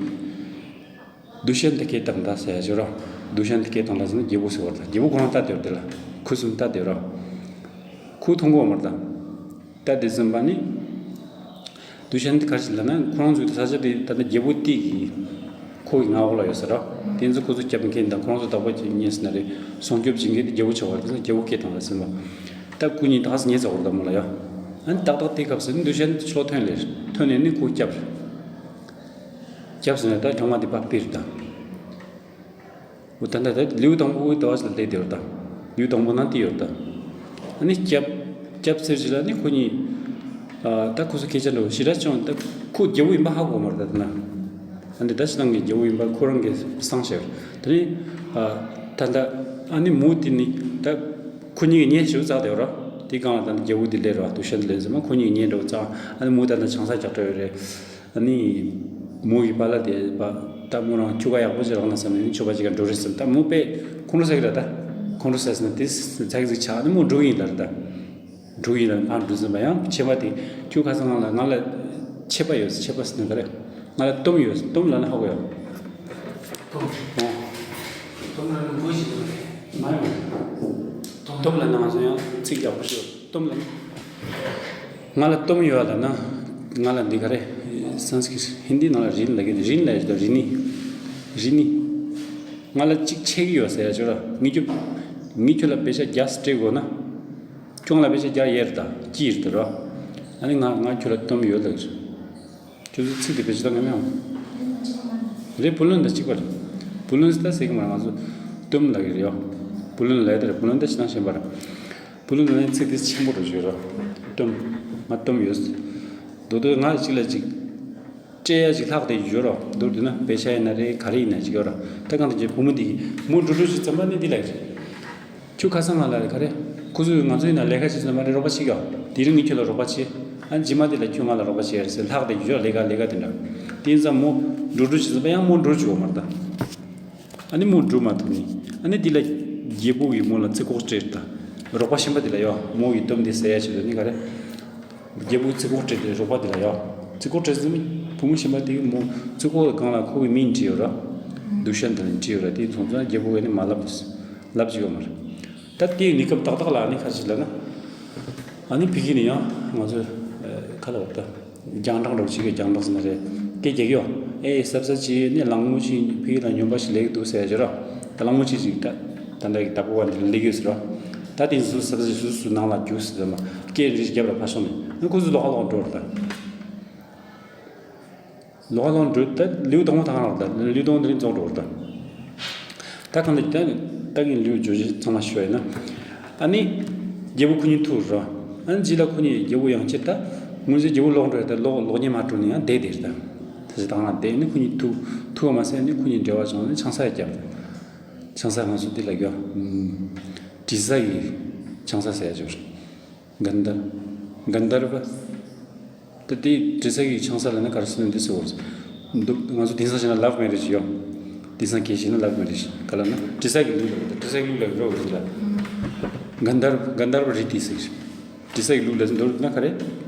དུ་ཤན་དེ་སྐད་བཏང་ད་ཟེར་ཡ་ཅོ་རོ། དུ་ཤན་དེ་སྐད་བཏང་ད་ཟེར་ན་རྒྱལ་པོ་ཟེར་བ་ད་རྒྱལ་པོ་ཁོ་རང་ལྟ་དེ་རོ། དེ་ལ་ཁུ་སུམ་ལྟ་དེ་རོ། ཁོ་མཐོང་གོ་མར་ད། ད་དེ་ཟིན་པ་ནི། དུ་ཤན་དེ་ག་རེ་ཞིག་ལབ་ན་ཁོ་རང་ཚོའི་ས་ཆ་དེ་ད་ནི་རྒྱལ་པོ་ཏི་གི་ཁོ་གི་མངའ་འོག་ལ་ཡོད་ས་ར། དེ་ཚོ་ཁོ་ཚོ་སྐྱབས་མཁན་དང་ཁོ་རང་ཚོ་བདག་པོ་བྱེད་མཁན་ཟེར་ན་རེད། སྲུང་སྐྱོབ་བྱེད་མཁན་དེ་རྒྱལ་པོ་ཆགས་པ་རེད། དེ་ཚོ་རྒྱལ་པོ་སྐད་བཏང་ལ་ཟིན་པ། ད་ཁོ་གཉིས་ད་ག་སེ་ཉེ་ཚ་བར་ད་མོ་ལ་ཡ། ཨ་ནི་ཏག་ཏག་དེ་སྐབས་སུ་ནི་དུ་ཤན་དེ་ཕྱོགས་ཐོན་ལེ་ཐོན་ནས་ནི་ཁོ་སྐྱབས་རེད། སྐྱབས་ཟེར་ན་ད་གྲང་མ་དེ་པག་པི་རེད་ད། འོ་ད་ད་ད་ལེའུ་དང་པོ་ཟླ་བ་ཞིག་ལ་སླེབས་དེ་ཡོད་ད། ལེའུ་དང་པོ་ན་དེ་ཡོད་ད། ཨ་ནི་སྐྱབས་སྐྱབས་ཟེར་ཞིག་ལ་ནི་ཁོ་གཉིས། ཨ་ད་ཁོ་ཚོ་སྐད་ཆ་འདྲ་བོ་ཞེ་དྲག་བྱུང་ད། ཁོ་རྒྱལ་པོ་ཡིན་པ་ཧ་གོ་མ་རེད་ད་དེ་ན། ཨ་འདི་ད་ཕྱི་ནང་གི་རྒྱལ་པོ་ཡིན་པ་ཁོ་རང་གིས་གསང་བཤད་རེད། དེ་ནི་ཨ་ད་ད་ཨ་ནི་མོ་དེ་ནི་ད་ཁོ་གཉིས་ཀྱི་ཉེ་ཞིག་བཙག་དེ་ཡོད་ར། དེ་སྒང་ལ་ད་ནི་རྒྱལ་པོ་དེ་སླེབས་ར་དུ་ཤན་དེ་སླེབས་ཟེར་མ་ཁོ་གཉིས་ཀྱི་ཉེ་འདྲ་བོ་བཙག་ཨ་ནི་མོ་ད་ད་ཆང་ས་རྒྱག་འདྲ་ཡོད་རེད། ཨ་ནི། མོ་གི་པཱ་ལགས་དེ་པ་ད་མོ་རང་ཁྱོ་ག་ཡག་པོ་ཅིག་རག་ན་བསམ་ནས་ཁྱོ་ག་ཅིག་ག་འགྲོ་རེད་བསམ། ད་མོ་དཔེ་ཁོང་ཁྲོ་ཟ་གི་ར། ད་ཁོང་ཁྲོ་ཟ་ཟིན་ན་དེ་ཚ་གི་ཟིག་ཆགས་ནས་མོ་འགྲོ་གི་ཡིན་ལབ་རེད། ད་འགྲོ་གི་ཡིན་ལབ། ང་འགྲོ་ཟིན་པ་ཡང་ཆད་པ་དེ་ཁྱོད་ཁ་སང་ང་ལ་ང་ལ་ཆད་པ་ཡོད། ཆད་པ་ཟིན་ན་ག་རེ། ང་ལ་གཏུམ་ཡོད། གཏུམ་ལབ་ན་ཧ་གོ་ཡོད། གཏུམ། ཨོ། གཏུམ་ལབ་ན་མགོ་ཞིག་ཡོད་རེད། མ་ཡོང་། གཏུམ་ལབ་ན་ང་ཚོ་ཡང་ཚིག་ཡག་པོ་ཤོད། གཏུམ་ལབ་ན། ང་ལ་གཏུམ་ཡོད་ལབ་ན། ང་ལ་འདི་ག་རེ། སན་སི་ཀྲིཏ། ཧིན་དི་ནང་ལ་རིན་ལབ་གི་རེད། རིན་ལབ་ཡོད་དོ། རིན་ནི། རིན་ནི། ང་ལ་གཅིག་ཆད་ཀྱི་ཡོད་ཟེར་ཡ་ཅོ་ར། ངས་ཁྱོད། ངས་ཁྱོད་ལ་པེ་ཤ་བརྒྱ་སྤྲད་དགོས་ན། ཁྱོད་ང་ལ་པེ་ཤ་བརྒྱ་ཡར་ད་ཅི་ཡིར་ད་ར། ཨ་ནི་ང་ང་ཁྱོད་ལ་གཏུམ་ཡོད་ལབ་གི་རེད། ཁྱོད་ཚོ་ཚིག་དེ་བེད་སྤྱོད་གཏོང་གི་མེད་འམ། རེད། བུ་ལོན་དང་གཅིག་པ་རེད། བུ་ལོན་ཟེར་ད་ཟེར་གི་མ་རེད། ང་ཚོ་གཏུམ་ལབ་ཀྱི་རེད་ཡ། བུ་ལོན་ལབ་ཡ་དེ་རེད། བུ་ལོན་ད་ཕྱི་ནང་གཞན་པ་རེད། བུ་ལོན་ལབ་ན་ཚིག་དེ་ཆེན་པོ་རེད་ཞུ་ར། གཏུམ། ང་གཏུམ་ཡོད། མདོར་བསྡུས་ང་གཅིག་ལ་གཅིག་སྤྲད་ཡ་གཅིག་ལྷག་བསྡད་ཀྱི་ཡོད་ར། མདོར་བསྡུས་ན་པེ་ཤ་ཡིན་ན་རེད། ག་རེ་ཡིན་ན་གཅིག་ཡོད་ར། ད་གང་ལྟར་གྱི་བུ་མོ་འདི་གིས་མོ་འགྲོ་འགྲོ་ཅིག་ཙམ་པ་ནི་འདི་ལབ་ཀྱི་རེད། ཁྱོད་ཁ་སང་ང་ལ་ག་རེ། ཁོ་ཚོས་ང་ཚོ་ཡིན་ན་ལས་ཀ་བྱེད་ཙམ་མ་རེད། རོགས་པ་བྱེད་ཀྱི་ཡོད། དེ་རིང་ངས་ཁྱོད་ལ་རོགས་པ་བྱེད། ཨ་ནི་རྗེས་མ་དེ་ལ་ཁྱོད་ང་ལ་རོགས་པ་བྱེད་ཟེར་ལྷག་བསྡད་ཀྱི་ཡོད། ལས་ཀ་ལས་ཀ་དེ་འདྲ། དེ་ཡིན་ཙང་མོ་འགྲོ་འགྲོ་བྱེད་ཙམ་པ་ཡང་མོ་འགྲོ་བཅུག་གོ་མ་རེད་ད། ཨ་ནི་མོ་འགྲོ་མ་ཐུབ་ནི། ཨ་ནི་དེ་ལ་རྒྱལ་པོ་གིས་མོ་ལ་རྩིས་ཁོག་སྤྲད་ད། རོགས་པ་གཞན་པ་དེ་ལ་ཡོད། མོ་གི་གཏུམ་དེ་ཟ་ཡ་ཆེད་དུ་ནི་ག་རེ། རྒྱལ་པོས་རྩིས་ཁོག་སྤྲད་དེ་རོགས་པ་དེ་ལ་ཡོད། རྩིས་ཁོག་སྤྲད་ཟིན་ནི་བུ་མོ་གཞན་པ་དེ་གིས་མོ་རྩིས་ཁོག་གི་སྒང་ལ་ཁོ་གི་མིང་བྲིས་ཡོད་ར། དུ་ཤན་དེ་ལ་བྲིས་ཡོད་ར། དེ་སོང་ཙང་རྒྱལ་པོ་གིས་ནི་མ་ལབ། ལབ་ཀྱི་ཡོད་མ་རེད། ད་དེའི་གནས་སྐབས་ཏག་ཏག་ལ་ཨ་ནི་ཁ་ཅིག་ལབ་ན། ཨ་ནི་ཕ་གི་ནས་ཡང་ང་ཚོ་ཁ་ལ་བར་ད་རྒྱང་བསྒྲགས་འདྲ་བོ་ཅིག་གི་རྒྱང་བསྒྲགས་ཟེར་ན་རེད། སྐད་རྒྱག་གི་ཡོད། ཨེ་གཟབ་གཟབ་བྱེད། ནི་གླང་མོ་ཆེ་ཕ་གི་ལ་སྨྱོན་པ་ཞིག་ལས་ཀྱི་འདུག་ཟེར་ཡ་ཅིག་ར། ད་གླང་མོ་ཆེ་ཅིག་ད་ད་ལྟ་གི་བདག་པོ་བ་འདི་ལ་སླེབས་ཡོད་ཟེར་ར། ད་དེ་ཚོ་གཟབ་གཟབ་བྱེད། སུ་སུ་ནང་ལ་རྒྱུགས་ཟེར་ཟེར་མ། སྐད་རིགས་རྒྱབ་ལ་ཕར་སོང་ནས་ཨ་ཁོ་ཚོ་ལོག་ཁ་ལོག་འགྲོ་ར་ད། ལོག་ལོག་འགྲོ། ད་ལེའུ་དང་པོ་དང་རག་ད་ལེའུ་དང་པོ་དེ་རིང་རྫོགས་འགྲོ་བར་ད། ད་གང་ལྟར་ད་ད་གིན་ལེའུ་བརྗོད་གཞི་ཚང་མ་ཞུ་བ་ཡིན་ན། ཨ་ནི། རྒྱལ་པོ་ཁོ་གཉིས་ཐུག་ར། ཨ་ནི་རྗེས་ལ་ཁོ་གཉིས་རྒྱལ་པོ་ཡང་ཁྱེར་ད། ངོས་ཟིན་རྒྱལ་པོ་ལོག་འགྲོ་ཡ་ད་ལོག་ལོག་ཉེ་མ་འགྲོ་ནས་ཡང་བསྡད་དེ་ར་ད། ད་ཅི་དང་རག་བསྡད་ནི་ཁོ་གཉིས་ཐུག་ཐུག་བ་མ་ཟད་ནི་ཁོ་གཉིས་འབྲེལ་བ་བྱུང་ནས་ཆང་ས་ཡ་བརྒྱབ། ཆང་ས་ང་ཚོ་འདི་ལ་གྱོ། དྲི་ཟ་ཡི་ཆང་ས་ཟེར་ཡ་བརྗོད་ར། གན་དྷར། གན་དྷར་བ། ད་དེ་དྲི་ཟ་གི་ཆང་ས་ལ་ནི་ག་རེ་ཟེར་ན་འདི་ཟེར་བ་རེད། འདུག་ང་ཚོ་དེང་སང་བྱས་ན་ལབ་མེ་རེ་ཇི་ཡོད། དེང་སང་སྐད་བཤད་ན་ལབ་མེ་རེ་ཇི་ག་ལ་ན་དྲི་ཟ་གི་ལུགས་ལ་དྲི་ཟ་གི་ལུགས་ལ་རོ་རེད་ལ། གན་དྷར། གན་དྷར་བ་རི་ཏི་ཟེར། དྲི་ཟ་གི་ལུགས་ལ་འདོར་ན་ག་རེ།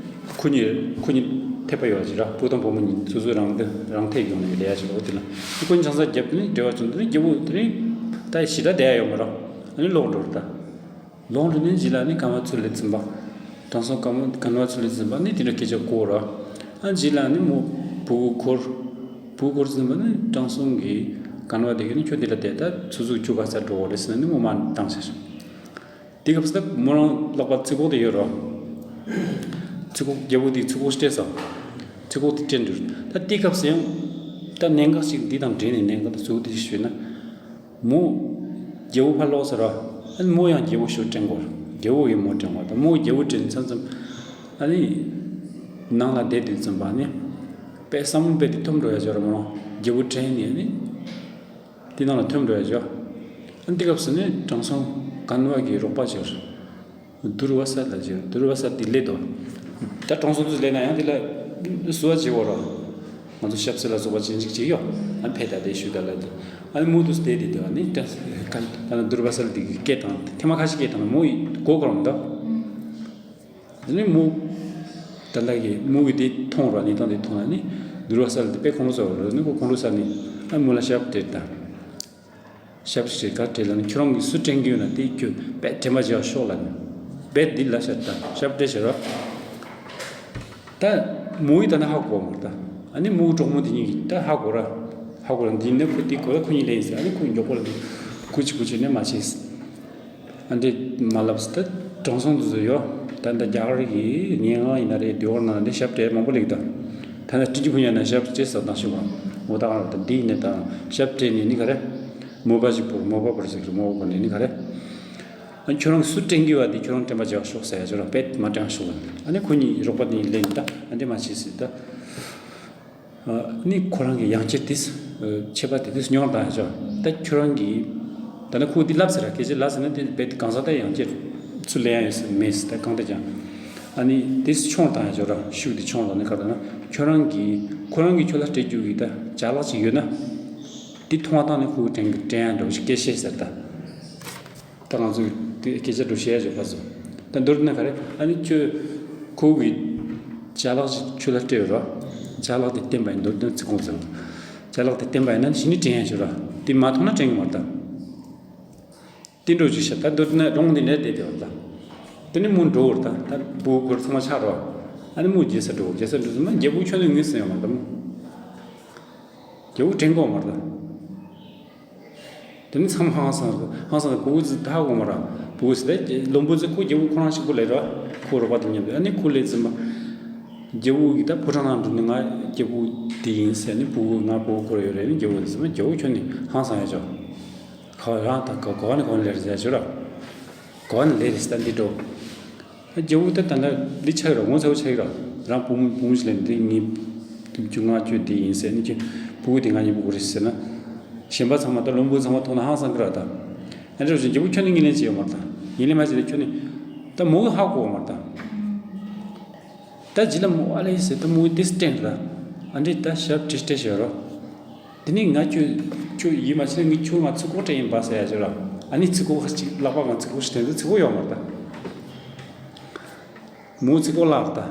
ཁོ་གཉིས་ཁོ་གཉིས་འཐད་པ་ཡོད་ཅིག་ར། བུ་དང་བུ་མོ་གཉིས་སོ་སོའི་རང་འདོད་རང་འཐད་ཡོང་ནས་ལས་ཡ་ཅིག་ལ་འོ་དེ་ལ། ཁོ་གཉིས་ཆང་ས་བརྒྱབ་དེ་ནི་འབྲེལ་བ་བྱུང་དེ་ནི་རྒྱལ་པོ་དེ་རིང་ད་ཞེ་དྲག་བསྡད་ཡ་ཡོད་མ་ར། ཨ་ནི་ལོག་འགྲོ་ར་ད། ལོང་རི་ནི་རྗེས་ལ་ནི་ཀན་བ་ཚུར་ལེ་ཚིམ་པ། དྲང་སྲོང་ཀན་ཀན་བ་ཚུར་ལེ་ཚིམ་པ་ནི་དེ་འདྲ་སྐད་ཆ་གོ་ར། ཨ་རྗེས་ལ་ནི་མོ་བུ་གུ་འཁོར། བུ་གུ་འཁོར་ཚིམ་པ་ནི་དྲང་སྲོང་གི་ཀན་བ་དེ་གི་ནི་ཁྱོད་དེ་ལ་བསྡད་ད་ཚུར་ཚུར་ཁྱོད་ག་ས་འགྲོ་བ་རེད་ཟེར་ནི་མོ་མ་བཏང་ཤག་དེ་སྐབས་སུ་ད་མོ་རང་ལག་པ་རྩིས་ཁོག་དེ་ཡོད་ར། རྩིས་ཁོག་རྒྱལ་པོ་དེ་རྩིས་ཁོག་སྤྲད་ས། རྩིས་ཁོག་དེ་སྤྲད་འདུག་ད་དེ་སྐབས་སུ་ཡང་ད་གནད་འགག་ཅིག་འདི་དང་འབྲེལ་ནས་གནད་འགག་དེ་གཙོ་བོ་དེ་ཞུས་ན། མོ། རྒྱལ་པོ་ཕར་ལོག་ཟེར་ར། ཨ་ནི་མོ་ཡང་རྒྱལ་པོ་ཞོ་དྲན་གོ། རྒྱལ་པོ་ཡིས་མོ་དྲན་གོ། ད་མོ་རྒྱལ་པོ་དྲན་མཚམས་མཚམས། ཨ་ནི། ནང་ལ་བསྡད་དུས་ཙམ་པ་ནི། དཔེ་བསམ་བློ་དཔེ་དེ་ཐོམ་འགྲོ་ཡ་ཅོ་ར་མོ། རྒྱལ་པོ་དྲན་ནས་ནི། དེ་ནང་ལ་ཐོམ་འགྲོ་ཡ་ཅོ། ཨ་ནི་དེ་སྐབས་སུ་ནི་དྲང་སྲོང་གན་བ་གི་རོགས་པ་ཅིག་དུར་བ་ས་ལ་ཅིག་དུར་བ་ས་དེ་ལས་དོ། ད་དྲང་སྲོང་དུ་ལས་ན་ཡང་དེ་ལ་བསུ་བ་བྱེད་འོ་ར། ང་ཚོ་ཞབས་ཕྱི་ལ་སོགས་པ་ཅན་ཅིག་ཅིག་ཡོད། ཨ་ནི་ཕེ་ད་དེ་ཞུ་ད་ལ་དེ། ཨ་ནི་མུ་དུ་སྟེ་དེ་དེ་ཨ་ནི་ད་ད་ན་དུར་བ་ས་ལ་དེ་གི་སྐད་དང་ཐེངས་མ་ཁ་ཤས་སྐད་དང་མོ་ཡི་གོ་གོ་རང་ད། ཨ་ནི་མུ། ད་ལ་གི་མུ་གི་དེ་མཐོང་ར་ནི་དང་དེ་མཐོང་ཨ་ནི་དུར་བ་ས་ལ་དེ་དཔེ་ཁོང་ཁྲོ་ཟ་བ་ར་ནི་གོ་ཁོང་ཁྲོ་ཟ་ནི། ཨ་ནི་མུ་ལ་ཞབས་སྤྲད་ད། ཞབས་ཕྱི་ག་སྤྲད་ལ་ནི་ཁྱོད་རང་གིས་སུ་དྲན་གྱི་ཡོད་ན་དེ་ཁྱོད་དཔེ་དྲན་པ་བྱེད་ཤོག་ལ་ནི། དཔེ་འདི་ལ་ཤར་དང་ཞབས་སྤྲད་ཤར་བ། ད་མོ་ཡིས་ད་ནི་ཧ་གོ་མ་ད། ཨ་ནི་མོའི་གྲོགས་མོ་དེ་གཉིས་ཀྱིས་ད་ཧ་གོ་ར། ཧ་གོ་ར་འདི་ནི་ཁོ་དེ་གོ་ལ་ཁོ་གཉིས་ལེན་ཟེར། ཨ་ནི་ཁོ་མགྱོགས་པོ་ལ་ནི་ཁུ་ཆི་ཁུ་ཆི་ནི་མ་བྱེད། ཨ་འདི་མ་ལབ་ཟེར་ད་དྲང་སྲོང་དུ་བཟོ་ཡོ། ད་འདི་རྒྱ་གར་གྱི་སྙན་ངག་ཡིན་ན་རེད་དུས་འོག་ན་འདི་ཞབས་སྤྲད་མང་པོ་ལེགས་ད། ད་ནི་སྤྲིན་གྱི་ཕུ་ཉག་ན་ཞབས་སྤྲད་ས་དང་ཤི་བ། འོ་ད་ག་ར་ད་འདི་ནི་ད་ཞབས་སྤྲད་ནི་ནི་ག་རེ། མོ་པ་ཞིག་བོར་མོ་པ་བོར་ཟེར་གི་རེད་མོ་པ་བོར་ནི་ནི་ག་རེ། ཨ་ཁྱོད་རང་སུ་དྲན་གི་བ་དེ་ཁྱོད་རང་དྲན་པ་བྱེད་ཤོག་ཟེར་ཡ་ཁྱོད་རང་དཔེ་མ་དྲན་ཤོག་ཨ་ནི་ཁོ་གཉིས་རོགས་པ་དེ་གཉིས་ལེན་ད་ཨ་འདི་མ་བྱེད་ཟེར་ད། ཨ་ནི་ཁོ་རང་གི་ཡང་ཁྱེར་དེ་ཆད་པ་དེ་དུས་སུ་མྱོང་དང་ཡ་ཆོག་ད་ཁྱོད་རང་གིས་ད་ནི་ཁོ་འདི་ལབ་ཟེར་ར་སྐད་ཆ་ལབ་ཟེར་ན་དེ་དཔེ་དེ་གང་ཟག་ད་ཡང་ཁྱེར་ཚུར་ལེན་ཡ་ཡོད་ཟེར་མེད་ཟེར་ད་གང་ལྟར་ཀྱང་། ཨ་ནི་དེ་ཆུང་བཏང་ཡ་ཅོ་ར་ཤུགས་དེ་ཆུང་བཏང་ནས་ག་ད་ན་ཁྱོད་རང་གིས་ཁོ་རང་གིས་ཁྱོད་ལ་སྤྲད་རྒྱུ་གི་ད་ཅ་ལག་ཅིག་ཡོད་ན། དེ་མཐོང་བ་དང་ནི་ཁོ་དྲན་དྲན་ཡ་འགྲོ་ཞིག་སྐད་བཤད་ཟེར་ད། ད་ང་ཚོས་དེ་སྐད་ཆ་འགྲོ་བཤད་ཡ་ཅོ་ཁ་ཚོ། ད་མདོར་ན་ག་རེ་ཨ་ནི་ཁྱོད་ཁོ་གི་ཅ་ལག་ཅིག་ཁྱོད་ལ་སྤྲད་ཡོད་ར། ཅ་ལག་དེ་བསྟན་པ་ཡིན་མདོར་ན་ཚིག་ཁོང་ཟེར། ཅ་ལག་དེ་བསྟན་པ་ཡིན་ན་ཞི་ནི་དྲན་ཡ་ཅོ་ར། དེ་མ་མཐོང་ན་དྲན་གི་མ་རེད་ད། དེ་འགྲོ་ཅིག་བྱ་ད་འདོད་ན་གྲོང་དེ་ནས་བསྡད་དེ་བ་ད། དེ་ནས་མོ་འགྲོ་བར་ད་ད་བུ་གུར་ཚང་མ་ཆགས་རོགས། ཨ་ནི་མོ་རྒྱལ་ས་འགྲོ་རྒྱལ་ས་འགྲོ་ཙམ་མ་རྒྱལ་པོ་ཁྱོད་ནས་ངུས་སེ་ཡོང་བ་ད་མོ། རྒྱལ་པོ་དྲན་གོ་མ་ད། དེ་ནས་ཚང་མ་ཧང་སང་ཧང་སང་བུ་གུ་ཙི་ད་གོ་མ་ར། བུ་གུ་ཙི་ད་བློན་པོ་ཙི་ཁོ་རྒྱལ་པོ་ཁོ་རང་ཞིག་པོ་ལས་ར། ཁོ་རོགས་པ་དེ་མཉམ་དུ་ཨ་ནི་ཁོ་ལས་ཙམ་མ། རྒྱལ་པོ་གི་ད་ཕོ་བྲང་ནང་འགྲོ་ནས་ང་རྒྱལ་པོ་དེ་ཡིན་ཟེར་ནས་བུ་གུ་ང་བུ་གུ་ཁོ་ར་ཡོད་རེད་ནི་རྒྱལ་པོ་ཙི་མ་རྒྱལ་པོ་ཁྱོད་ནས་ཧང་སང་ཡ་ཅོ། ག་རང་དང་ག་ག་ནས་ག་ནས་ལེར་ཟེར་ཞུ་ར། ག་ནས་ལེར་ས་འདི་འགྲོ། རྒྱལ་པོ་ད་ད་ལྟ་འདི་ཆགས་ར་ངོ་ཚ་བོ་ཆགས་ར། རང་བུ་མོ་བུ་མོ་ཞིག་ལས་འདི་ངའི་རྒྱུ་ང་ཁྱོད་འདི་ཡིན་ཟེར་ནི་ཁྱོད་བུ་གུ་དེ་ང་གཉིས་བུ་གུ་རེད་ཟེར་ན། གཞན་པ་ཚང་མ་ད་བློན་པོ་ཚང་མ་མཐོང་ན་ཧང་སང་གི་ར་ད། ཨ་འདྲ་བཞིན་རྒྱལ་པོ་ཁྱོད་ནི་ངེས་ལེན་བྱེད་ཡོད་མ་རེད་ད། ངེས་ལེན་མ་བྱེད་ད་ཁྱོད་ནི། ད་མོ་གི་ཧ་གོ་བ་མ་རེད་ད། ད་རྗེས་ལ་མོ་ཨ་ལེ་ཟེར་ད་མོ་དེ་སྟེང་ལ་ཨ་འདྲེ་ད་ཞབས་བྲིས་བྲིས་བྱས་རོ། དེ་ནས་ང་ཁྱོད་ཁྱོད་ཡིད་མ་ཆེས་ན་ངས་ཁྱོད་ང་ཚིག་གོ་སྤྲད་ཡིན་པ་ཟེར་ཡ་ཅིག་ར། ཨ་ནི་ཚིག་གོ་ཁ་ཅིག་ལག་པ་ང་ཚིག་གོ་ཞིག་དྲན་ཚེ་ཚིག་གོ་ཡོད་མ་རེད་ད། མོ་ཚིག་གོ་བརླག་ད།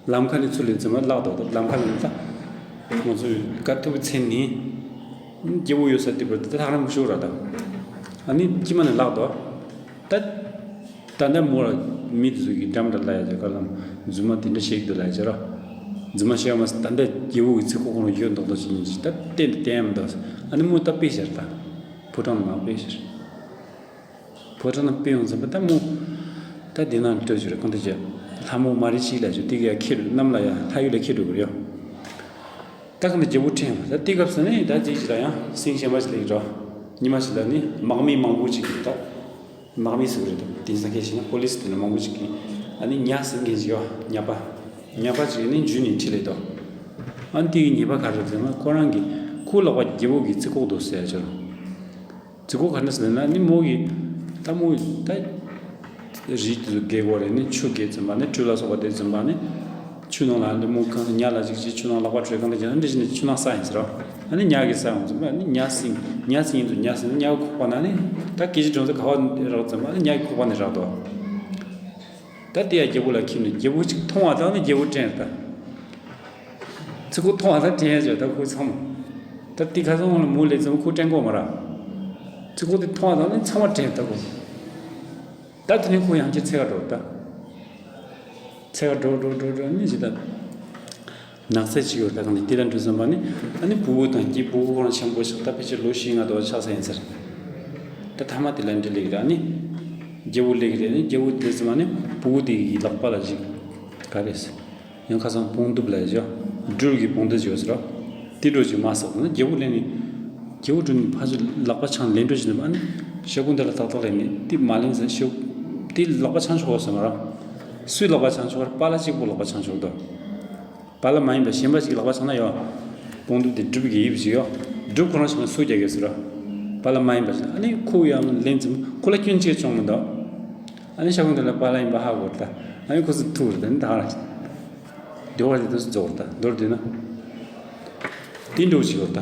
ལམ་ཁ་ནས་ཚུར་ལེན་ཚེ་མ་བརླག་འདུག་ད་ལམ་ཁ་ནས་ད། ང་ཚོས་དཀའ་ཐུབ་མཚན་ནི། སྐྱེ་བོ་ཡོད་ས་དེ་བར་དུ་ད་ཐག་རིང་པོ་ཤོར་ར་ད། ཨ་ནི་ཁྱི་མ་ནས་བརླག་འདུག་ད། ད་ལྟ་མོ་ལ་མི་དེ་ཚོ་གིས་འགྲམ་ར་ལ་ཡ་ཅིག་ག་ལམ་རྫུན་མ་དེ་འདྲ་བཤད་ཀྱི་འདུག་ལ་ཡ་ཅིག་ར། རྫུན་མ་བཤད་མ་ཟད་ད་ལྟ་རྒྱལ་པོ་གི་ཚིག་ཁོ་ཁོ་རང་ཡོད་མདོག་མདོག་ཅིག་ཡིན་ཅིག་ད་གཏན་དུ་བསྟན་མི་འདུག་ཨ་ནི་མོ་ད་དཔེ་ཤར་ད། ཕོ་བྲང་ནང་དཔེ་ཤར། ཕོ་བྲང་ནང་དཔེ་ཡོང་ཟིན་པ་ད་མོ། ད་འདི་ནང་ལྟོས་ཞུ་རེ་གང་དུ་བྱས། ལྷ་མོ་མ་རི་ཅིག་ལ་ཞུ་དེ་ག་ཡ་ཁྱེར་གནམ་ལ་ཡ་ལྷ་ཡུལ་ལ་ཁྱེར་འགྲོ་གི་རེད་ཡ། ད་ག་ནས་རྒྱལ་པོ་ཁྲིད་ཡོང་ད་དེ་སྐབས་སུ་ནི་ད་ཅིག་ཅིག་ལ་ཡང་སེང་གཞན་པ་ཞིག་ལ་ཡིན་འགྲོ། ཉི་མ་ཞིག་ལ་ནི་དམག་མི་མང་པོ་ཅིག་གིས་ད། དམག་མི་ཟེར་གི་རེད་ད་དེང་སང་སྐད་བཤད་ན་པོ་ལི་སི་དེ་འདྲ་མང་པོ་ཅིག་གིས་ཨ་ནི་ཉ་ཟིན་མཁན་ཅིག་ཡོད་ཉ་པ། ཉ་པ་ཅིག་ནི་འཇུས་ནས་ཁྲིད་ལས་ད། ཨ་ནི་དེ་གི་ཉེས་པ་ག་རེ་རེད་ཟེར་ན་ཁོ་རང་གིས་ཁོའི་ལག་པ་རྒྱལ་པོ་གིས་བརྩི་བཀུར་འདུག་ཟེར་ཡ་ཅིག་རེད། བརྩི་བཀུར་ག་འདྲ་ཟེར་ན་ནི་མོ་གིས་ད་མོ་ད། རིགས་དེ་ཚོ་རྒས་གོ་རེད་ནི་ཆུ་རྒས་ཙམ་པ་ནི་སྤྲེའུ་ལ་སོགས་པ་དེ་ཙམ་པ་ནི། ཆུ་ནང་ལ་འདི་མོ་གང་ཉ་ལ་ཅིག་ཅིག་ཆུ་ནང་ལག་པ་འཕྲོད་གང་དེ་ཅིག་འདི་བཞིན་ཆུ་ནང་ཟ་ཡིན་ཟེར་རོ། ཨ་ནི་ཉ་གིས་ཟ་ཡོང་ཙམ་པ་ནི་ཉ་སྲིན་ཉ་སྲིན་ཡིན་དུ་ཉ་སྲིན་ཉ་གི་ཁོག་པ་ན་ནི་ད་སྐད་ཅིག་གྲོང་ཚོ་ག་བ་རག་ཙམ་པ་ནི་ཉ་གི་ཁོག་པ་ནས་རག་དོ། ད་དེ་ཡ་རྒྱལ་པོ་ལ་ཁྱིམ་ནས་རྒྱལ་པོ་ཅིག་མཐོང་བ་དང་ནི་རྒྱལ་པོ་དྲན་ད། ཚིག་གོ་མཐོང་བ་དང་དྲན་ཡ་ཅོ་ད་ཁོ་ཚང་མ། ད་དེ་ཁ་སང་ལ་མོ་ལས་ཙམ་ཁོ་དྲན་གོ་མ་ར། ཚིག་གོ་དེ་མཐོང་བ་དང་ནི་ཚང་མ་དྲན་ད་ཁོ། ད་དེ་ནས་ཁོ་ཡང་ཅི་འཚེ་ག་འགྲོ་ད། འཚེ་ག་འགྲོ་འགྲོ་འགྲོ་འགྲོ་ནི་ཇི་ལྟར། ནགས་ཚལ་ཅིག་ཡོད་ད་གང་ནས་དེ་ལ་འགྲོ་བསམ་པ་ནི་ཨ་ནི་བུ་བུ་དང་སྐྱེས་བུ་བུ་ཁོ་རང་ཆེན་པོ་ཞིག་ད་ཕལ་ཆེར་ལོ་བཞི་ལྔ་དོ་ཆགས་ས་ཡིན་ཟེར། ད་ཐ་མ་དེ་ལ་འདྲི་ལེགས་ར་ནི། རྒྱལ་བུ་ལེགས་རེད་ནི་རྒྱལ་བུ་དེ་ཙམ་ནི་བུ་བུ་དེ་ཡི་ལག་པ་ལ་ཅིག་ག་རེ་ཟེར། ཡང་ཁ་སང་བོང་གདུབ་ལ་ཡོད་སྦྲུལ་གྱི་བོང་གདུབ་ཅིག་ཡོད་ཟེར་རོ། དེ་འགྲོ་ཅིག་མ་བསགས་ན་རྒྱལ་བུ་ལེན་ནི། རྒྱལ་བུ་འགྲོ་ནི་ཕ་ཚོ་ལག་པ་འཆང་ལེན་འགྲོ་ཅིག་ནི་ཨ་ནི། ཤ་ཀུན་དེ་ལ་ཏག་ཏག་ལེན་ནི་དེ་མ་ལེན་ཟེར་ཤོག་དེ་ལག་པ་འཆང་ཆོག་ཟེར་མ་ར། སུའི་ལག་པ་འཆང་ཆོག་ར་པཱ་ལགས་གཅིག་པུ་ལག་པ་འཆང་ཆོག་དོ། པཱ་ལགས་མ་ཡིན་པ་གཞན་པ་ཞིག་ལག་པ་འཆང་ན་ཡོད། བོང་གདུབ་དེ་སྒྲུབ་ཀྱི་དབྱིབས་ཤིག་ཡོད། སྒྲུབ་ཁོ་རང་ཞིག་ན་སུ་རྒྱག་གི་ཟེར་ར། པཱ་ལགས་མ་ཡིན་པ་ཞིག་ཨ་ནི་ཁོ་ཡང་ལེན་ཙམ་ཁོ་ལ་སྐྱོན་ཅིག་བྱུང་མི་འདུག་ཨ་ནི་ཤ་ཀུན་དེ་ལ་པཱ་ལགས་ཡིན་པ་ཧ་གོ་ར་ད། ཨ་ནི་ཁོ་ཚོ་ཐུག་ར་ད་ནི་ད་ཧ་ར། སྡེ་བ་དེ་དུས་སུ་རྫོགས་ར་ད་མདོར་བསྡུས་ན། དེ་འགྲོ་ཞིག་ཡོད་ད།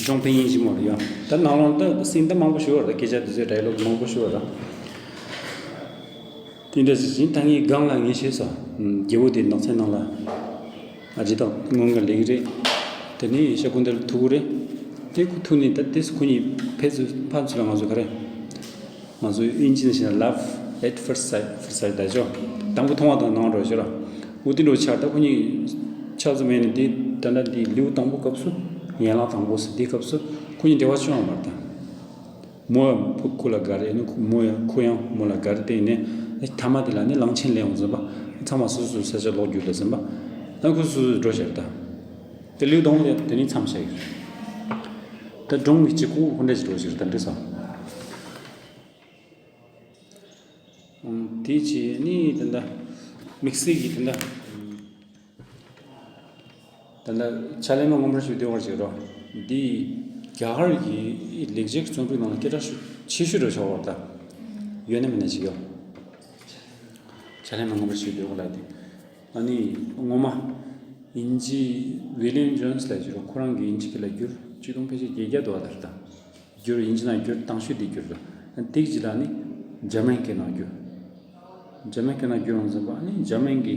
ཀྲོང་ཕིང་ཡིན་ཞིག་མོ་རེད་ཡ། ད་ནང་ལོགས་ད་སིན་ད་མང་པོ་ཞིག་ཡོད་ར་ད་སྐད་ཆ་དུས་ཚོད་ཌའི་ལོག་མང་པོ་ཞིག་ཡོད་ར། དེ་འདྲ་ཞིག་ཡིན་ད་ངའི་སྒང་ལ་ངས་བཤད་སོང་། རྒྱལ་པོ་དེ་ནགས་ཚལ་ནང་ལ། ཨ་རི་དྭགས་རྔོན་ག་ལེགས་རེད། དེ་ནས་ཤ་ཀུན་དེ་ལ་ཐུག་གི་རེད། དེ་ཁོ་ཐུག་ནས་ད་དེ་ཁོ་གཉིས་ཕེབས་ཚུལ་ཕམ་ཚུལ་ལ་ང་ཚོ་ག་རེ། ང་ཚོའི་དབྱིན་ཇི་ནས་བཤད་ན་love at first sight first sight ད་ཅོ། དང་པོ་མཐོང་བ་དང་ནང་འགྲོ་ཤོར། འུ་དེ་འགྲོ་ཆར་ད་ཁོ་གཉིས་ཆགས་སུ་མེད་ནས་དེ་ད་ལྟ་དེ་ལེའུ་དང་པོ་སྐབས་སུ་ཡན་ལག་དང་པོ་ཟེར་དེ་སྐབས་སུ་ཁོ་གཉིས་འབྲེལ་བ་བྱུང་བ་མ་རེད་ད། མོ་ཡང་ཁོ་ལ་དགའ་རེད་ནི་མོ་ཡང་ཁོ་ཡང་མོ་ལ་དགའ་རེད་དེ་ནས་ཐ་མ་དེ་ལ་ནི་གླང་ཆེན་ལེན་འོང་ཟིན་པ་ཚང་མ་སོ་སོའི་ས་ཆ་ལོག་རྒྱུ་ལ་ཟིན་པ་ད་ཁོ་སོ་སོའི་འགྲོ་ཤར་ད། དེ་ལེའུ་དང་པོ་དེ་ནི་མཚམས་བཞག་ཡོད། ད་སྒྲུང་གི་གཅིག་པོ་ཧོན་འདྲ་ཞིག་འགྲོ་ཞིག་རེད་ད་འདྲི་སོང་། དེ་རྗེས་ནི་ད་ལྟ་དམིགས་བསལ་གྱི་ད་ལྟ་ད་ལྟ་ཕྱག་ལས་མ་ངོ་མར་ཞུ་བདེ་བར་བྱེད་རོགས། འདི་རྒྱ་གར་གྱི་ལེགས་སྦྱར་རྩོམ་རིག་ནང་ལ་སྐད་གྲགས་ཆེ་ཤོས་རེད་ཆོག་བར་ད། ཡོད་ན་མེད་ན་ཅིག་ཡོད། ཕྱག་ ལན་མ་ངོ་མ་ཞིག་འདོད་གོ་ལ་དེ། ཨ་ནི་ངོ་མ་དབྱིན་ཇི་ཝི་ལི་ཡམ་ཇོན་སི་ལ་ཞུ་རོགས། ཁོ་རང་གི་དབྱིན་ཇི་སྐད་ལ་བསྒྱུར་ཆིག་སྟོང་ཕལ་ཆེར་བརྒྱད་བརྒྱ་འདུག་བ། ད་ལྟ་བསྒྱུར་དབྱིན་ཇི་ནང་བསྒྱུར་སྟངས་ཤུགས་དེ་བསྒྱུར་ར། ཨ་ནི་ཏིག་ཅི་ལ་ནི་འཇར་མན་སྐད་ནང་བསྒྱུར། འཇར་མན་སྐད་ནང་བསྒྱུར་ཡོང་ཙམ་པ། ཨ་ནི་འཇར་མན་གི་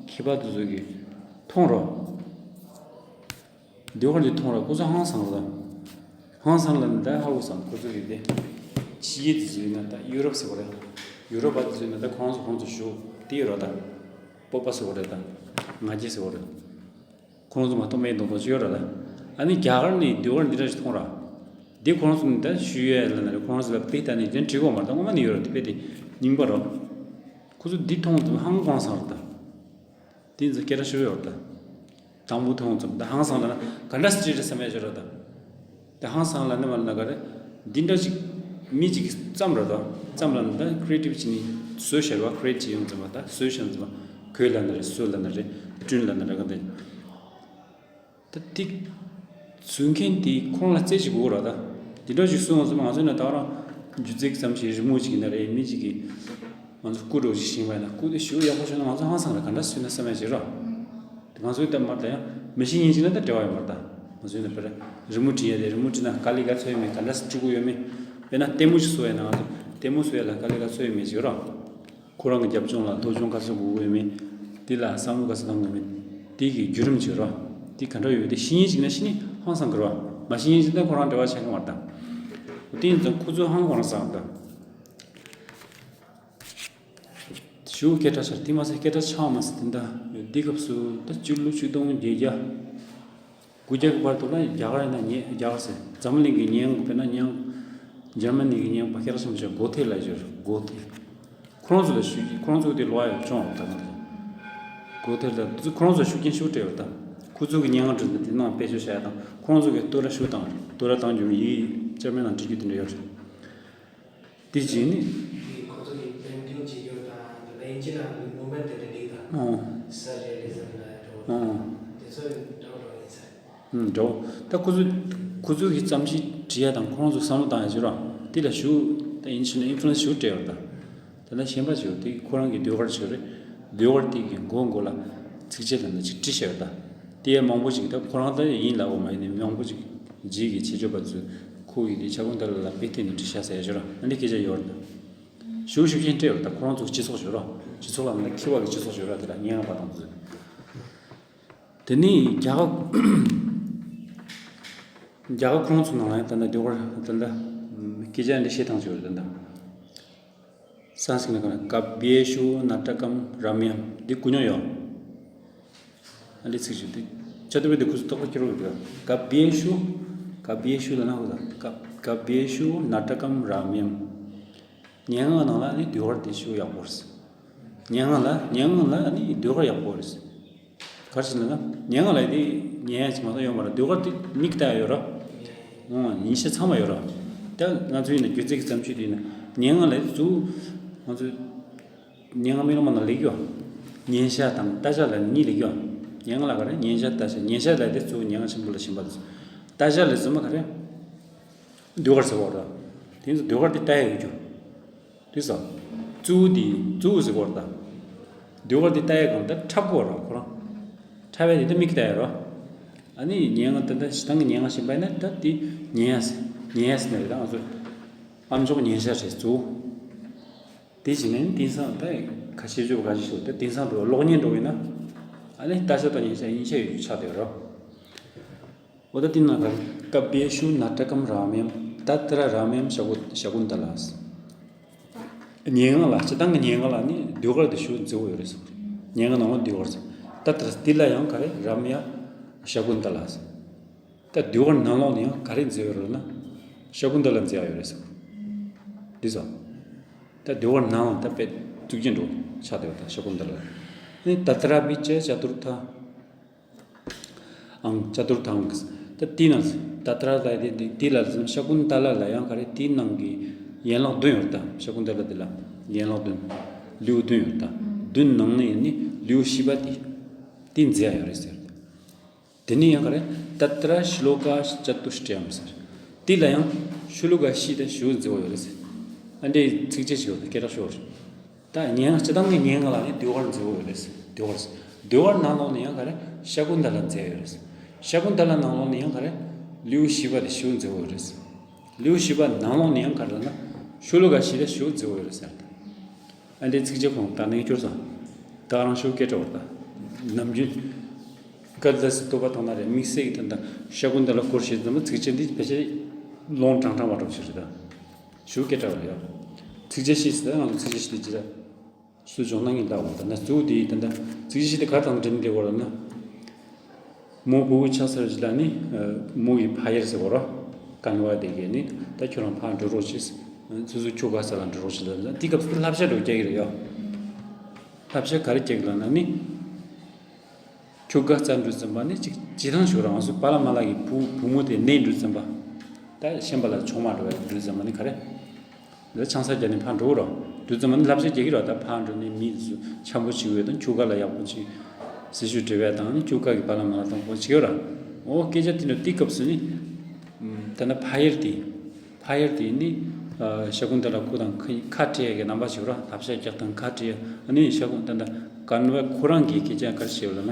མཁས་པ་དེ་ཚོ་གི་མཐོང་རོགས། ཟློས་གར་འདི་མཐོང་ར། ཁོ་ཚོ་ཧང་སང་ར། ཧང་སང་ལ་ནི་ད་ཧ་གོ་སང་ཁོ་ཚོ་གི་དེ། ཕྱི་རྒྱལ་དེ་ཚོ་ཡིན་ན་ད་ཡུ་རོབ་ཟེར་བ་རེད། ཡུ་རོབ་པ་དེ་ཚོ་ཡིན་ན་ད་ཁོ་རང་ཚོ་ཁོ་རང་ཚོ་ཞུ་དེ་ཡོད་ར། ད་སྤོབས་པ་ཟེར་བ་རེད། ད་ང་རྒྱལ་ཟེར་བ་རེད། ཁོ་རང་ཚོ་མ་གཏོགས་མེད་མདོག་མདོག་ཅིག་ཡོད་ར། ད་ཨ་ནི་རྒྱ་གར་ནས་ཟློས་གར་འདི་འདྲ་ཞིག་མཐོང་ར། འདི་ཁོ་རང་ཚོ་ནི་ད་ཞུ་ཡས་ལ་ན་རེ། ཁོ་རང་ཚོ་ལ་དཔེ་ལྟ་ནས་དེ་འབྲི་གོ་མ་རེད། ད་ངོ་མ་ནི་ཡོད་ར། དེ་དཔེ་དེ་རྙིང་པ་ར། ཁོ་ཚོ་འདི་མཐོང་ཙམ་ཧང་ཧང་སང་ར། ད་དེ་ཚོ་སྐད་གྲགས་ཤོར་ཡོད་ར། ད་དང་པོ་མཐོང་ཙམ་ད་ཧང་སང་ལ་ན་ག་འདྲ་སི་ཊི་རེད་བསམ་ཡ་ཅིག་ར། ད་ད་ཧང་སང་ལ་ན་མ་ལ་ན་ག་རེ། འདི་འདྲ་ཅིག་མི་ཅིག་གིས་བརྩམས་ར། ད་བརྩམས་ལ་ན་ད་ཀི་རི་ཨེ་ཊིབ་བྱས་ནས་བཟོས་བཞག་པ། ཀི་རི་ཨེ་ཊི་བྱས་ཡོང་ཙམ་པ། ད་བཟོས་བཞག་ཙམ་པ། གོས་ལ་ན་རེ། བཟོ་ལ་ན་རེ། བསྐྲུན་ལ་ན་རེ། ག་འདི། ད་ཏིག་བཟོ་མཁན་དེ་ཁོང་ལ་རྩེ་གཅིག་དགོས་ར། ད་འདི་འདྲ་ཞིག་གསུངས་ཙམ་ང་ཚོ་ན་ད་རང་སྒྱུ་རྩལ་ཙམ་ཞིག་རི་མོ་ཅིག་ཡིན་ན་རེད། མི་ཅིག་གིས་ང་ཚོ་སྐུ་འདྲ་ཞིག་བཞེངས་པ་ཡིན་ན། སྐུ་དེ་ཞེ་པོ་ཡག་པོ་བྱུང་ན་ང་ཚོ་ཧང་སང་ར། ག་འདྲ་བཟོས་ན་བསམ་ཡ་ཅིག་ར། དེ་ང་ཚོའི་ད་མ་ད་ཡང་མི་ཤེས་མཁན་ཅིག་ན་ད་འབྲེལ་བ་ཡོད་མ་རེད། ད་ང་ཚོའི་ན་དཔེར་རི་མོ་བྲིས་ཡ་དེ། རི་མོ་བྲིས་ན་ག་ལེ་ག་ཚོད་ཡོད་མེད། ག་འདྲ་སེ་བྲིས་དགོས་ཡོད་མེད། དཔེར་ན་ལྟད་མོ་ཞིག་བཟོ་ཡ་ན་ང་ཚོ་ལྟད་མོ་བཟོ་ཡ་ལ་ག་ལེ་ག་ཚོད་ཡོད་མེད་ཅིག་ཡོད་ར། ཁོ་རང་གི་རྒྱབ་ལྗོངས་ལ་མདོ་ལྗོངས་ག་ཚོད་དགོས་ཀྱི་ཡོད་མེད། དེ་ལ་བསམ་བློ་ག་ཚོད་བཏང་དགོས་མེད། དེ་གི་བརྒྱུད་རིམ་ཅིག་ར། དེ་ག་འདྲ་ཡོད། དེ་ཤེས་མཁན་ཅིག་ན་ཤེས་ནི་ཧང་སང་གི་ར། མ་ཤེས་མཁན་ཅིག་ན་ཁོ་རང་འབྲེལ་བ་ཆགས་ཀྱི་མ་རེད། ད་དེ་ཡིན་ཙང་ཁོ་ཚོ་ཧང་གོ་རང་སང་ད། ཞུ་སྐད་གྲགས་ཆགས། དེ་མ་ཟད་སྐད་གྲགས་ཆགས་མ་ཟད་དེ་འདྲ་ཡོད། དེ་སྐབས་སུ་ད་སྤྱི་ལོ་ཆིག་སྟོང་བརྒྱད་བརྒྱ། དགུ་བརྒྱ་གི་བར་དུ་ལ་རྒྱ་གར་ཡིན་ན་ཉེ། རྒྱ་གར་ཟེར། འཛམ་གླིང་གི་ཉེ་འགྲམ། དཔེར་ན་ཉེ་འགྲམ་འཇར་མ་ནི་གི་ཉེ་འགྲམ་པ་སྐད་གྲགས་ཆེན་པོ་ཞིག་གོ་ཐེ་ལབ་ཡ་ཅིག་ཡོད་རེད། གོ་ཐེ། ཁོ་རང་ཚོ་ལ་ཞུ་གི། ཁོ་རང་ཚོ་དེ་ལོ་ཡ་ཅུང་ད་ག་ད་གོ་ཐེ་ལ་དེ་ཚོ་ཁོ་རང་ཚོ་ཤུགས་རྐྱེན་ཞེ་པོ་སྤྲད་ཡོད་རེད། ད་ཁོ་ཚོ་གི་སྙན་ངག་བྲིས་ནས་དེ་ནང་བེད་སྤྱོད་བྱ་ཡ་དང་། ཁོ་རང་ཚོ་གི་བསྟོད་ར་ཞེ་པོ་བཏང་རེད། བསྟོད་ར་བཏང་རྒྱུ་ཡིག་འཇར་མན་ནང་བྲིས་རྒྱུ་དེ་འདྲ་ཡོད་རེད། དེ་རྗེས་ནི། དེ་ཁོ་ཚོ་གི་པེན་ཊིང་བྱེད་རྒྱུ་དང་། དེ་ལ་དབྱིན་ཇི་ནང་གི་མུ་མེན་ཊི་དེ་འདྲ་འགྲིག་དང་། ཨོ། སར་རི་ཨ་ལི་ཛམ་ལ་འགྲོ་བ་ཨོ། དང་། དེ་ཚོ་འདྲ་བོ་འདྲ་བོ་ཡིན་ས་རེད། ཨུམ། འདྲ་བོ། ད་ཁོ་ཚོ་ཁོ་ཚོ་གི་ཙམ་ཞིག་བྲིས་ཡ་དང་ཁོ་རང་ཚོ་བསམ་བློ་བཏང་ཡ་ཅིག་ར། དེ་ལ་ཞུ་ད་ཡིན་ཕྱིན་ན་ཨིན་ཕུ་ལུ་ཨེན་སི་ཞེ་པོ་སྤྲད་ཡོད་རེད། ད་ད་ལྟ་གཞན་པ་ཞིག་ཡོད། དེ་ཁོ་རང་གི་ཟློས་གར་ཞིག་རེད། ཟློས་གར་དེ་གི་མགོ་མགོ་ལ་ཚིགས་བཅད་ལབ་ན་ཅིག་བྲིས་བཞག་ཡོད། ད་དེ་ཡ་མང་པོ་ཞིག་ད་ཁོ་རང་ད་ཡིན་ལབ་དགོས་མ་ཡིན་ནའི་མང་པོ་ཞིག་རྗེས་ཀྱི་ཆེད་སྦྱོར་པ་ཚོས་ཁོ་གི་དེ་ཤ་ཀུན་ཏ་ལ་ལ་དཔེ་བལྟས་ནས་བྲིས་བཞག་ཟེར་ཡ་ཅིག་ར། ཨ་འདྲ་སྐད་ཆ་ཡོད་རེད། ད་ཞུ་ཞུ་ཤེས་སྤྲད་ཡོད་རེད། ད་ཁོ་རང་ཚོ་སྤྱི་ཚོགས་ཞིག་ར། སྤྱི་ཚོགས་ལ་མི་ད་མཁས་པ་གི་སྤྱི་ཚོགས་ཞིག་ར། དེ་ལ་སྙན་ངག་པ་དང་དེ་ཚོ། དེ་ནས་རྒྱ་གར་རྒྱ་གར་ཁོ་རང་ཚོ་ནང་ལ་ཡང་ད་ལྟ་ཟློས་གར་ད་ལྟ་སྐད་ཆ་འདི་བཤད་སྟངས་ཅིག་ཡོད་རེད། ད་ལྟ་སཾ་སྐྲྀཏ་ནང་ལ་གབྱེ་ཤུ་ནཱ་ཊ་ཀམ་རཱ་མྱམ། འདི་གོ་མྱོང་ཡོད། ཨ་འདི་ཚིག་ཅིག་འདི་ཅ་ཏུར་བེད་དེ་ཁོ་ཚོ་རྟོགས་པ་སྐྱེ་རོགས་ཡོད། གབྱེ་ཤུ། གབྱེ་ཤུ་ལབ་ན་ཧུ་ད་གབ་གབྱེ་ཤུ་ནཱ་ཊ་ཀམ་རཱ་མྱམ། སྙན་ངག་ནང་ལ་ནི་ཟློས་གར་དེ་ཤུགས་ཡག་པོ་རེད། སྙན་ངག་ལ་སྙན་ངག་ལ་ནི་ཟློས་གར་ཡག་པོ་རེད། ག་རེ་ཟེར་ན་ད་སྙན་ངག་ལ་དེ་ཉན་ཡ་ཅིག་མ་གཏོགས་ཡོད་མ་རེད། ཟློས་གར་དེ་མིག་ལྟ་ཡ་ཡོད་ར། ཨོ་ཉན་ཤེས་ཚང་མ་ཡོད་ར། ད་ང་ཚོ་ཡིན་ན་སྒྱུ་རྩལ་གྱི་བརྩམས་ཆོས་དེ་ཡིན་ན་སྙན་ངག་ལ་དེ་གཙོ་བོ་ང་ཚོ་སྙན་ངག་མེད་ལ་མ་ན་ལེགས་ཡོད། ཉན་བྱ་དང་ལྟ་བྱ་ལ་གཉིས་ལེགས་ཡོད། སྙན་ངག་ལ་ག་རེ་ཉན་བྱ་ལྟ་བྱ། ཉན་བྱ་ལ་དེ་གཙོ་བོ་སྙན་ངག་ཆེན་པོ་ལ་ཞེན་པ་དང་། ལྟ་བྱ་ལ་གཙོ་མ་ག་རེ། ཟློས་གར་ཟེར་བ་རེད། དེ་ཚོ་ཟློས་གར་དེ་ལྟ་ཡ་ཡོད་རྒྱུ། དེ་ཚོ། གཙོ་བོ་དེ་གཙོ་བོ་ཟེར་བ་རེད་ད། ཟློས་གར་དེ་ལྟ་ཡ་གང་ལྟར་འཁྲབ་དགོས་རེད་ཁོ་རང་། འཁྲབ་ཡ་དེ་ད་མིག་ལྟ་ཡ་རེད། ཨ་ནི་སྙན་ངག་ད་ལྟ་སྤྱིར་བཏང་གི་སྙན་ངག་བྱིན་པ་ཡིན་ན་ད་དེ་ཉན་ཡ་ཟེར་ཉན་ཡ་ཟེར་ནི་རེད། ད་ང་ཚོ་ཨ་མཆོག་ཉན་བྱ་རེད་གཙོ་བོ། དེ་བྱས་ནས་དེང་སང་ད་ཁ་ཤས་ཅོ་ཁ་ཤས་ཤོད་ད་དེང་སང་འགྲོ་གློག་བརྙན་འགྲོ་ཡིན་ན། ཨ་ནི་ལྟ་བྱ་དང་ཉན་བྱ་གཉིས་ཆ་ཡོད་རྒྱུ་ཆགས་བསྡད་རེད། འོ་ད་དེ་ན་ག་རེ། གབྱེ་ཤུ་ནཱ་ཊ་ཀམ་རཱ་མྱམ། ཏ་ཏྲ་རཱ་མྱམ་ཤ་ཀུ་ཤ་ཀུན་ཏ་ལ། སྙན་ངག་ལ་སྤྱིར་བཏང་གི་སྙན་ངག་ལ་ནི་ཟློས་གར་དེ་ཤུགས་མཛེས་པོ་ཡོད་རེད་ཟེར། སྙན་ངག་ནང་ལ་ཟློས་གར་ཟེར། ཏ་ཏྲ་དེ་ལ་ཡང་ག་རེ་རཱ་མྱ་ཤ་ཀུན་ཏ་ལ་ཟེར། ད་ཟློས་གར་ནང་ལོགས་ནས་ཡང་ག་རེ་མཛེས་ཡོད་རེད་ན། ཤ་ཀུན་ཏ་ལ་མཛེས་ཡ་ཡོད་རེད་ཟེར། འདི་ཟེར། ད་ཟློས་གར་ནང་ལ་ད་དཔེ་གཙུག་རྒྱན་འགྲོ་ཆགས་བསྡད་ཡོད་ད་ཤ་ཀུན་ཏ་ལ། ནི་ཏ་ཏྲ་པི་ཅ་ཅ་ཏུར་ཐ། ཨང་ཅ་ཏུར་ཐང་གི། ད་དེ་ནང་ཏ་ཏྲ་ལ་དེ་དེ་དེ་ལ་ཟེར། ཤ་ཀུན་ཏ་ལ་ལ་ཡང་ག་རེ་དེའི་ནང་གི་ཡན་ལག་བདུན་ཡོད་ད། ཤ་ཀུན་ཏ་ལ་དེ་ལ་ཡན་ལག་བདུན། ལེའུ་བདུན་ཡོད་ད། བདུན་ནང་ནས་ནི་ལེའུ་བཞི་པ་དེ་དེ་མཛེས་ཡ་ཡོད་རེད་ཟེར། དེ་ནས་ཡང་ག་རེ་ཏ་ཏྲ་ཤི་ལོ་ཀ་ཅ་ཏུ་ཤྲི་ཡམ་ཟེར། དེ་ལ་ཡང་ཤི་ལོ་ཀ་བཞི་དེ་ཤུགས་མཛེས་པོ་ཡོད་རེད་ཟེར། ཨ་འདྲའི་ཚིགས་བཅད་ཅིག་ཡོད་ད་སྐད་གྲགས་ཤོར། ཏ་ ད་ཉེ་སྤྱིར་བཏང་གི་ཉེ་ལྔ་ལ་ནི་ཟློས་གར་མཛད་ཡོད་རེད། ཟློས་གར། ཟློས་གར་ནང་ལོགས་ནས་ཡང་ག་རེ། ཤ་ཀུན་ཏ་ལ་མཛད་ཡོད་རེད། ཤ་ཀུན་ཏ་ལ་ནང་ལོགས་ནས་ཡང་ག་རེ། ལེའུ་བཞི་པ་དེ་ཞེ་པོ་མཛད་ཡོད་རེད། ལེའུ་བཞི་པ་ནང་ལོགས་ནས་ཡང་ག་རེ་ལབ་ན། ཤོ་ལོ་ཀ་བཞི་དེ་ཞེ་པོ་མཛད་ཡོད་རེད་ཟེར། ཨ་འདྲའི་ཚིགས་བཅད་ཁོང་ད་ནས་སྐྱོར་སོང་། ད་རང་ཤོ་སྐད་གྲགས་པ་ད། ནམ་རྒྱུན། ཀ་ལི་དཱ་སི་བསྟོད་པ་བཏང་ན་རེད། དམིགས་བསལ་གྱི་དོན་དག་ཤ་ཀུན་ཏ་ལ་སྐོར་ཞིག་ཙམ་པ་ཚིགས་བཅད་འདི་ཕལ་ཆེར་ལོང་དྲང་དྲང་བ་འགྲོ་ཞིག་རེད་ད། ཞུ་སྐད་གྲགས་པ་ཡོད། ཚིགས་བཅད་བཞི་ཟེར་ང་ཚོ་ཚིགས་བཅད་བཞི་དེ་ཇི་ལྟར་སུ་སྦྱོང་གནང་གིན་ལྟ་བ་ད་ན་གཙོ་བོ་དེ་ད་ད་ཚིགས་བཅད་བཞི་དེ་ག་དང་འབྲེལ་ནས་བསྡད་ཡོད་རེད་ན། མོ་བུ་གུ་ཆགས་ཚར་རྗེས་ལ་ནི་མོ་ཡི་ཕ་ཡུལ་ཟེར་བ་རོ། ཀན་ཝ་དེ་གས་ནི་ད་ཁྱོད་རང་ཕར་འགྲོ་རོགས་བྱེད། སོ་སོ་ཁྱོ་ག་ས་ལ་འགྲོ་རོགས་བྱེད་ལ་དེ་སྐབས་སུ་བསླབ་བྱ་འགྲོ་རྒྱག་གི་རེད་ཡོ། བསླབ་བྱ་ག་རེ་རྒྱག་གི་ལབ་ན་ནི། ཁྱོ་ག་རྩར་འགྲོ་ཙམ་པ་ནི་ཅིག་ཅི་ཐང་ཞུ་རང་སུ་པ་ལ་མ་ལ་གི་བུ་བུ་མོ་དེ་ནས་འགྲོ་ཙམ་པ། ད་ཤན་པ་ལ་ཆུང་མ་འགྲོ་བའི་འགྲོ་ཙམ་པ་ནི་ག་རེ། འདི་ཆང་ས་རྒྱག་ནས་ཕར་འགྲོ་རོགས། འགྲོ་ཙམ་པ་ནི་བསླབ་བྱ་རྒྱག་གི་རོགས། ད་ཕར་འགྲོ་ནས་མི་དེ་ཚོ་འཆམ་པོ་བྱེད་དགོས་དང་ཁྱོ་ག་ལ་ཡག་པོ་བྱེད། ཟེར་ཞུ་འབྲེལ་བ་དང་ནི་ཁྱོ་ག་གི་པ་ལ་མ་ལ་དང་པོ་བྱེད་རོགས། འོ་སྐད་ཆ་དེ་འདྲ་དེ་སྐབས་སུ་ནི། ད་ནི་ཕ་ཡུལ་དེ། ཕ་ཡུལ་དེ་ནི། ཤ་ཀུན་ཏ་ལ་ཁོ་དང་ཁ་ཁ་བྲལ་གྱི་རྣམ་པ་ཞིག་ར་བསླབ་བྱ་རྒྱག་དང་ཁ་བྲལ་ཨ་ནི་ཤ་ཀུན་ཏ་ད་ཀན་ཝ་ཁོ་རང་གིས་སྐད་ཆ་ག་རེ་བཤད་ཡོད་ལབ་ན།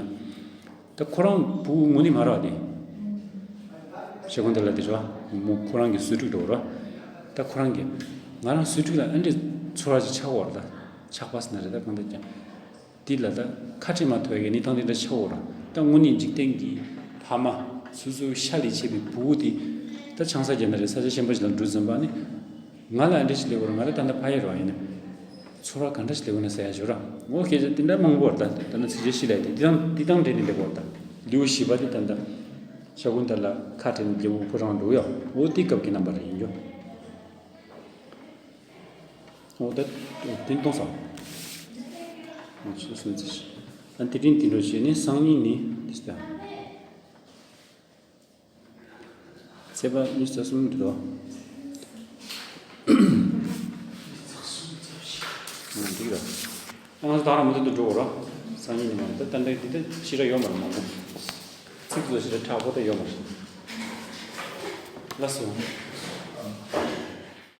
ད་ཁོ་རང་བུ་དངོས་གནས་མ་ར་བ་དེ། ཤ་ཀུན་ཏ་ལ་དེ་ར་མོ་ཁོ་རང་གི་སུ་ཕྲུག་འགྲོ་ར། ད་ཁོ་རང་གིས་ང་རང་སུ་ཕྲུག་ལ་ཨ་འདྲས་ཚོར་བ་ཅིག་ཆགས་ཡོད་ར་ད་ཆགས་པ་ཟེར་ན་རེད་ད་གང་ལྟར་ཀྱང་། དེ་ལ་ད་ཁ་བྲལ་མ་ཐུབ་པའི་གནས་སྟངས་དེ་འདྲ་ཆགས་ཡོད་ར། ད་དངོས་གནས་འཇིག་རྟེན་གྱི་ཕ་མ་སོ་སོའི་ཤ་ལས་ཆད་པའི་བུ་གུ་དེ་ད་ཆང་ས་རྒྱག་ན་རེད་ས་ཆ་གཞན་པ་ཞིག་ལ་འགྲོ་ཙམ་པ་ནི། ང་ལ་ཨ་འདྲ་ཞིག་སླེབས་ཡོད་ར་ང་ལ་ད་ལྟ་ཕ་ཡུལ་ར་ཡིན་ན། ཚོར་བ་ག་འདྲ་ཞིག་སླེབས་ཡོད་ན་ཟེར་ཡ་ཞུ་ར། འོ་སྐད་ཆ་དེ་འདྲ་མང་པོ་ར་ད་ད་ནི་ཚིགས་བཅད་བཞི་ལས་དེ་དེ་དང་དེ་དང་འབྲེལ་ནས་སླེབས་ཡོད་ར་ད། ལེའུ་བཞི་པ་དེ་ད་ད། ཤ་ཀུན་ཏ་ལ་ཁ་བྲལ་ནས་ལེའུ་ཁོ་རང་འགྲོ་ཡ། འོ་དེ་སྐབས་ཀྱི་རྣམ་པ་རེད་ཡིན་རྒྱུ། འོ་ད། དེ་གཏོང་ས། འོ་ཆུ་སུན་ཚེ་ཤི། ཨ་དེ་རིང་དེ་འགྲོ་བྱས་ནས་སང་ཉིན་ནི་དེ་ལྟ། ཚེས་པ་ཉི་ཤུ་རྩ་གསུམ་འདི་དོ། འགྲིག་ར། ང་ཚོ་ད་རང་མུ་མཐུད་དུ་འགྲོ་དགོས་ར། སང་ཉིན་ནི་མ་ད་ད་འདྲ་འདི་ད་ཕྱི་ར་ཡོད་མ་རེད་མང་པོ། ཚིག་བཟོ་ཞིག་ལ་དྲག་པོ་ད་ཡོད་མ་རེད། ལགས་སོ།